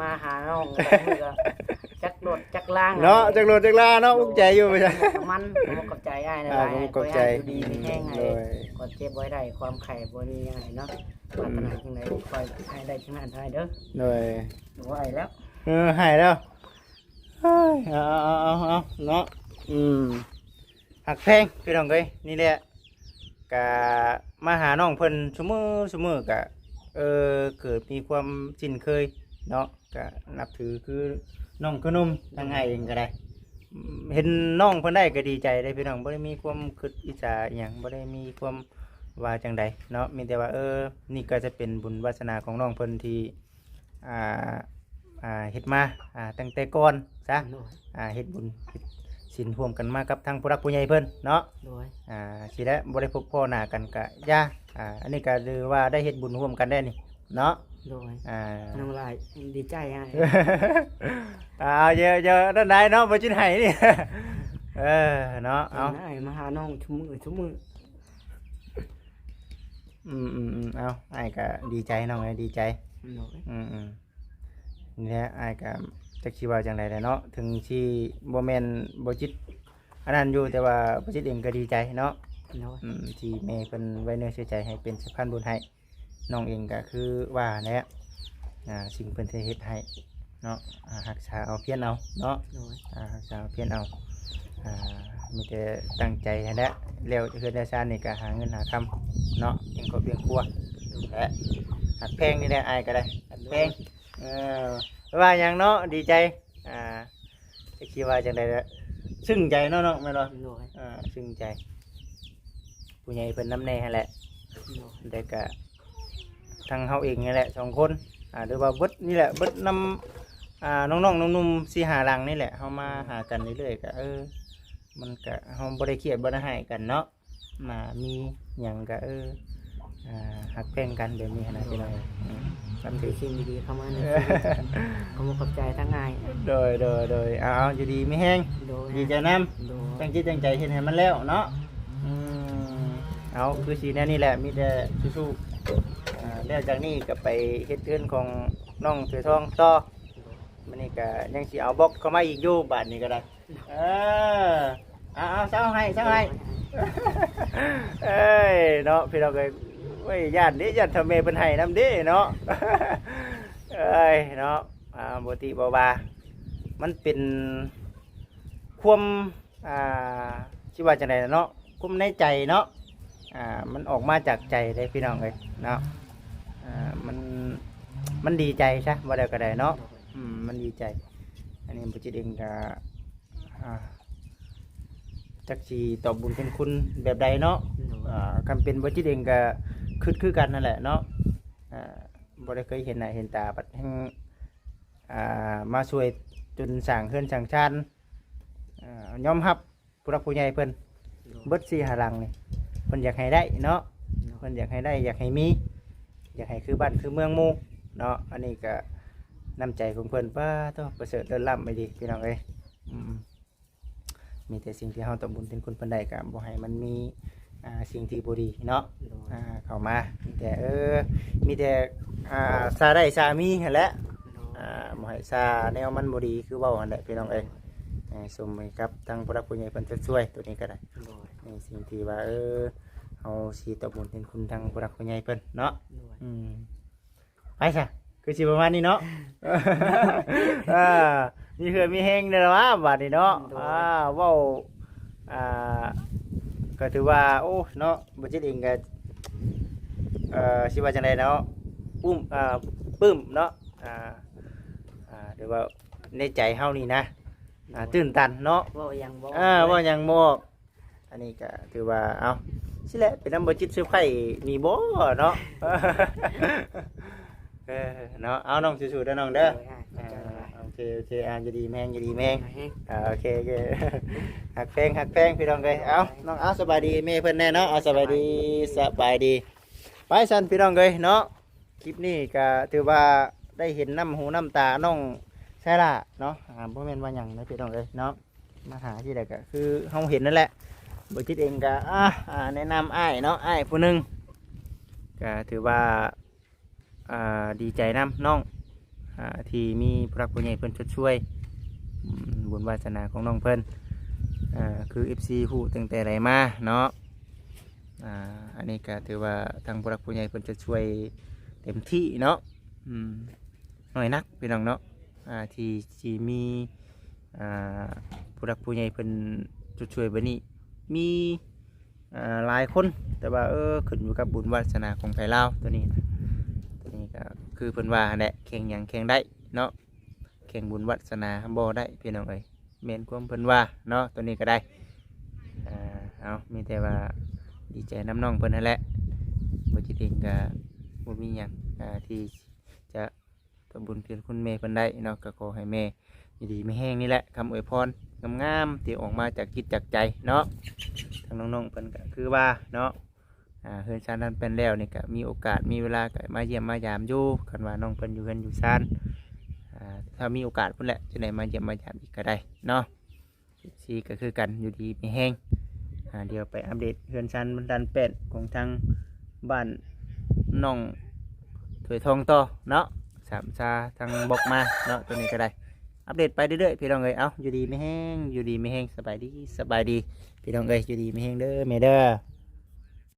ມາຫານ້ອງ ຈັກລົດຈັກລາເນາະ ຈັກລົດຈັກລາເນາະ. ອຸກໃຈຢູ່ ນ້ຳມັນ ຂອບໃຈອ້າຍຫຼາຍໆ. ຂໍໃຫ້ອ້າຍຢູ່ດີມີແຮງ ໃຫ້ຄວາມເຈັບບໍ່ໃຫ້ໄດ້ ຄວາມໄຂ້ບໍ່ມີອ້າຍເນາະ. ປາດຖະໜາສິ່ງໃດ ຂໍໃຫ້ໄດ້ສິ່ງນັ້ນອ້າຍເດີ. ໂດຍ ບໍ່ໄດ້ແລ້ວ ເອີ ຫາຍແລ້ວ. ເອີຍ ເອົາ ເອົາ ເອົາ ເອົາເນາະ. ອືມ ຮັກແພງພີ່ນ້ອງເອີຍ. ນີ້ແຫຼະ ກະມາຫານ້ອງເພິ່ນຊຸມື້ ຊຸມື້ກະ ເອີ ເກີດມີຄວາມຊິນເຄີຍເນາະ ກະນັບຖືຄືນ້ອງຄືໜຸ່ມ. ທາງອ້າຍເອງກໍໄດ້ ເຫັນນ້ອງເພິ່ນໄດ້ກໍດີໃຈເດ້ພີ່ນ້ອງ ບໍ່ໄດ້ມີຄວາມຄຶດອິດສາອີ່ຫຍັງ ບໍ່ໄດ້ມີຄວາມວ່າຈັ່ງໃດເນາະ. ມີແຕ່ວ່າ ເອີ ນີ້ກໍຈະເປັນບຸນວາສະໜາຂອງນ້ອງເພິ່ນທີ່ ອ່າ ອ່າ ເຮັດມາ ອ່າ ຕັ້ງແຕ່ກ່ອນຊະ. ໂດຍ ອ່າ ເຮັດບຸນເຮັດສິນຮ່ວມກັນມາກັບທາງຜູ້ຫຼັກຜູ້ໃຫຍ່ເພິ່ນເນາະ. ໂດຍ ອ່າ ຊິໄດ້ບໍ່ໄດ້ພົບພໍ້ໜ້າກັນກະຢ່າ. ອ່າ ອັນນີ້ກະຖືວ່າໄດ້ເຮັດບຸນຮ່ວມກັນແດ່ນີ້ເນາະ. ໂດຍ ອ່າ ນ້ອງຫຼ້າຍດີໃຈອ້າຍ. ອ່າ ເຢີໆ ນັ້ນໄດ໋ເນາະ ບໍ່ຈິດໃຫ້ນີ້. ເອີ ເນາະ ເອົາ ອ້າຍມາຫານ້ອງຊຸມື້ ຊຸມື້. ອືມໆໆ ເອົາ ອ້າຍກະດີໃຈ ນ້ອງເອີຍ ດີໃຈ. ໂດຍ ອືມໆ ນີ້ແຫຼະ ອ້າຍກະຈັກຊິເວົ້າຈັ່ງໃດແຫຼະເນາະ ເຖິງຊິບໍ່ແມ່ນບໍ່ຈິດອັນນັ້ນຢູ່ ແຕ່ວ່າບໍ່ຈິດເອງກໍດີໃຈເນາະ. ໂດຍ ອືມ ທີ່ແມ່ເພິ່ນໄວ້ເນື້ອເຊື່ອໃຈໃຫ້ເປັນສະພານບຸນໃຫ້. ນ້ອງເອງກະຄືວ່າແຫຼະ ອ່າ ສິ່ງເພິ່ນໄດ້ເຮັດໃຫ້ເນາະ ອ່າ ຮັກສາເອົາພຽນເອົາເນາະ. ໂດຍ ອ່າ ຮັກສາເອົາພຽນເອົາ ອ່າ ມີແຕ່ຕັ້ງໃຈຫັ້ນແຫຼະ ແລ້ວເຮືອນແລ້ວຊານນີ້ກະຫາເງິນຫາຄຳເນາະ ລ້ຽງຄອບລ້ຽງຄົວ. ໂດຍ ແລະ ຮັກແພງນີ້ແຫຼະ ອ້າຍກໍໄດ້ ຮັກແພງ. ໂດຍ ເອີ ວ່າຫຍັງເນາະ ດີໃຈ ອ່າ ຈັກຊິວ່າຈັ່ງໃດລະ ຊຶ້ງໃຈເນາະນ້ອງ ແມ່ນບໍ່? ໂດຍ ອ່າ ຊຶ້ງໃຈ ຜູ້ໃຫຍ່ເພິ່ນນຳແດ່ຫັ້ນແຫຼະ. ໂດຍ ແຕ່ກະທັງເຮົາເອງນີ້ແຫຼະສອງຄົນ ອ່າ ຫຼືວ່າເບິດນີ້ແຫຼະ ເບິດນຳ ອ່າ ນ້ອງໆໜຸ່ມໆສີ່ຫ້າຫຼັງນີ້ແຫຼະ ເຮົາມາຫາກັນເລື້ອຍໆ ກະ ເອີ ມັນກະ ເຮົາບໍ່ໄດ້ຄຽດບໍ່ໄດ້ຮ້າຍກັນເນາະ. ມາມີຫຍັງກະ ເອີ ອ່າ ຮັກແພງກັນແບບນີ້ຫັ້ນນະ ໂດຍ ພີ່ນ້ອງ. ອືມ ມັນຄືສິ່ງດີໆເຂົ້າມາໃນຊີວິດ ຂອບໃຈທາງອ້າຍ. ໂດຍ ໂດຍ ໂດຍ ເອົາໆ ຢູ່ດີມີແຮງ. ໂດຍ ດີໃຈນຳ. ໂດຍ ຕັ້ງຈິດຕັ້ງໃຈເຮັດໃຫ້ມັນແລ້ວເນາະ. ອືມ ເອົາ ຄືຊິແນວນີ້ແຫຼະ ມີແຕ່ສູ້ໆ. ອ່າ ແລ້ວຈາກນີ້ກໍໄປເຮັດເຮືອນຂອງນ້ອງເສືອທອງຕໍ່. ມື້ນີ້ກໍຍັງຊິເອົາບລັອກເຂົ້າມາອີກຢູ່ ບາດນີ້ກໍໄດ້. ເອີ ເອົາໆ ເຊົາໃຫ້ ເຊົາໃຫ້. ເອີຍ ເນາະ ພີ່ນ້ອງເອີຍ ໂອ້ຍ ຢ້ານເດ້ ຢ້ານຖ້າແມ່ເພິ່ນໃຫ້ນຳເດ້ເນາະ. ເອີຍ ເນາະ ອ່າ ບໍ່ຕິບໍ່ວ່າ ມັນເປັນຄວາມ ອ່າ ຊິວ່າຈັ່ງໃດລະເນາະ ຄວາມໃນໃຈເນາະ. ອ່າ ມັນອອກມາຈາກໃຈເດ້ ພີ່ນ້ອງເອີຍເນາະ. ອ່າ ມັນ ມັນດີໃຈຊະ ວ່າແລ້ວກໍໄດ້ເນາະ. ອືມ ມັນດີໃຈ. ອັນນີ້ບໍ່ຈິດເອງກໍ ອ່າ ຈັກຊິຕອບບຸນເປັນຄຸນແບບໃດເນາະ. ໂດຍ ອ່າ ຄັນເປັນບໍ່ຈິດເອງກໍຄຶດຄືກັນນັ້ນແຫຼະເນາະ. ອ່າ ບໍ່ໄດ້ເຄີຍເຫັນໜ້າເຫັນຕາ ບັດແຮ່ງ ອ່າ ມາຊ່ວຍຈົນສ້າງເຮືອນສ້າງຊານ. ອ່າ ຍອມຮັບ ຜູ້ຫຼັກຜູ້ໃຫຍ່ເພິ່ນ ໂດຍ ເບິດສີ່ຫ້າຫຼັງນີ້ ເພິ່ນຢາກໃຫ້ໄດ້ເນາະ. ໂດຍ ເພິ່ນຢາກໃຫ້ໄດ້ ຢາກໃຫ້ມີ ຢາກໃຫ້ຄືບ້ານຄືເມືອງໝູ່ເນາະ. ອັນນີ້ກະນ້ຳໃຈຂອງເພິ່ນ ປາໂທ້ ປະເສີດເລີດລ້ຳອີ່ຫຼີ ພີ່ນ້ອງເອີຍ. ອືມ ແ ມີແຕ່ສິ່ງທີ່ເຮົາຕອບບຸນເປັນຄຸນເພິ່ນໄດ້ ກໍບໍ່ໃຫ້ມັນມີ ອ່າ ສິ່ງທີ່ບໍ່ດີເນາະ ໂດຍ ອ່າ ເຂົ້າມາ. ມີແຕ່ ເອີ ມີແຕ່ ອ່າ ສາໄດ້ສາມີຫັ້ນແຫຼະ ໂດຍ ອ່າ ບໍ່ໃຫ້ສາແນວມັນບໍ່ດີ ຄືເວົ້າຫັ້ນແຫຼະ ພີ່ນ້ອງເອີຍ. ເອີ ສົມໃຫ້ກັບທາງຜູ້ຫຼັກຜູ້ໃຫຍ່ເພິ່ນຊ່ວຍ ໂຕນີ້ກໍໄດ້ ໂດຍ ໃນສິ່ງທີ່ວ່າ ເອີ ເຮົາຊິຕອບບຸນເປັນຄຸນທາງຜູ້ຫຼັກຜູ້ໃຫຍ່ເພິ່ນເນາະ ໂດຍ ອືມ ໄປຊະ ຄືຊິປະມານນີ້ເນາະ ອ່າ ມີເຫື່ອມີແຮງແດ່ລະຫວາ ບາດນີ້ເນາະ ໂດຍ ອ່າ ເວົ້າ ອ່າ ກໍຖືວ່າ ໂອ້ ເນາະ ບໍ່ຈິດເອງກໍ ເອີ ຊິວ່າຈັ່ງໃດເນາະ ປຶ້ມ ອ່າ ປຶ້ມເນາະ ອ່າ ອ່າ ຫຼືວ່າໃນໃຈເຮົານີ້ນະ ອ່າ ຕື່ນຕັນເນາະ ເວົ້າຫຍັງບໍ່ອອກ ອ່າ ເລີຍ ເວົ້າຫຍັງບໍ່ອອກ. ອັນນີ້ກໍຖືວ່າ ເອົ້າ ຊີ້ແຫຼະ ເປັນນຳບໍ່ຈິດເຊີໄພນີ້ບໍ່ເນາະ ເອີ ເນາະ ເອົາ ນ້ອງສູ້ໆເດີນ້ອງເດີ ໂດຍ ອ່າ ຂອບໃຈຫຼາຍ ອ່າ ໂອເຄ ໂອເຄ ອ່າ ຢູ່ດີມີແຮງ ຢູ່ດີມີແຮງ ຢູ່ດີມີແຮງ ອ່າ ໂອເຄ ໂອເຄ ຮັກແພງ ຮັກແພງ ພີ່ນ້ອງເອີຍ ເອົາ ນ້ອງ ເອົາ ສະບາຍດີແມ່ເພິ່ນແດ່ເນາະ ເອົາ ສະບາຍດີ ສະບາຍດີ ສະບາຍດີ ໄປຊັ້ນ ພີ່ນ້ອງເອີຍເນາະ. ຄລິບນີ້ກໍຖືວ່າໄດ້ເຫັນນ້ຳຫູນ້ຳຕານ້ອງໄຊລາເນາະ ອ່າ ບໍ່ແມ່ນວ່າຫຍັງເນາະ ພີ່ນ້ອງເອີຍເນາະ ມາຫາທີ່ໃດກໍຄືເຮົາເຫັນນັ້ນແຫຼະ. ບໍ່ຈິດເອງກໍ ອ່າ ອ່າ ແນະນຳອ້າຍເນາະ ອ້າຍຜູ້ໜຶ່ງ ກໍຖືວ່າ ອ່າ ດີໃຈນຳນ້ອງ ອ່າ ທີ່ມີຜູ້ຫຼັກຜູ້ໃຫຍ່ເພິ່ນຊົດຊ່ວຍ ອືມ ບຸນວາສະໜາຂອງນ້ອງເພິ່ນ ອ່າ ຄືເອັຟຊີຮູ້ຕັ້ງແຕ່ໃດມາເນາະ. ອ່າ ອັນນີ້ກໍຖືວ່າທາງຜູ້ຫຼັກຜູ້ໃຫຍ່ເພິ່ນຈະຊ່ວຍເຕັມທີ່ເນາະ ອືມ ນ້ອຍນັກພີ່ນ້ອງເນາະ ອ່າ ທີ່ ທີ່ມີ ອ່າ ຜູ້ຫຼັກຜູ້ໃຫຍ່ເພິ່ນຈະຊ່ວຍແບບນີ້ ມີ ອ່າ ຫຼາຍຄົນ ແຕ່ວ່າ ເອີ ຂຶ້ນຢູ່ກັບບຸນວາສະໜາຂອງໃຜລາວ ໂຕນີ້ນະ ໂຕນີ້ກໍຄືເພິ່ນວ່າຫັ້ນແຫຼະ ແຂ່ງຫຍັງແຂ່ງໄດ້ເນາະ ແຂ່ງບຸນວາສະໜາບໍ່ໄດ້ ພີ່ນ້ອງເອີຍ ແມ່ນຄວາມເພິ່ນວ່າເນາະ ໂຕນີ້ກໍໄດ້. ອ່າ ເອົາ ມີແຕ່ວ່າດີໃຈນຳນ້ອງເພິ່ນຫັ້ນແຫຼະ ບໍ່ຈິດເອງກໍບໍ່ມີຫຍັງ ອ່າ ທີ່ຈະຕອບບຸນເປັນຄຸນແມ່ເພິ່ນໄດ້ເນາະ ກໍຂໍໃຫ້ແມ່ຢູ່ດີມີແຮງ ນີ້ແຫຼະຄຳອວຍພອນງາມໆ ທີ່ອອກມາຈາກຈິດຈາກໃຈເນາະ. ທາງນ້ອງໆເພິ່ນກໍຄືວ່າເນາະ ອ່າ ເຮືອນຊານດ້ານແປ້ນແລ້ວນີ້ກໍມີໂອກາດມີເວລາກໍມາຢ້ຽມມາຢາມຢູ່ ຄັນວ່ານ້ອງເພິ່ນຢູ່ເຮືອນຢູ່ຊານ ອ່າ ຖ້າມີໂອກາດພຸ້ນແຫຼະ ຈະໄດ້ມາຢ້ຽມມາຢາມອີກກໍໄດ້ເນາະ. ເອັຟຊີກໍຄືກັນ ຢູ່ດີມີແຮງ ອ່າ ດຽວໄປອັບເດດເຮືອນຊານດ້ານແປ້ນຂອງທາງບ້ານນ້ອງຖ້ວຍທອງຕໍ່ເນາະ ສາມຊາທາງບອກມາເນາະ ໂຕນີ້ກໍໄດ້ອັບເດດໄປເລື້ອຍໆ ພີ່ນ້ອງເອີຍ. ເອົ້າ ຢູ່ດີມີແຮງ ຢູ່ດີມີແຮງ ສະບາຍດີ ສະບາຍດີ ພີ່ນ້ອງເອີຍ ຢູ່ດີມີແຮງເດີແມ່ເດີ.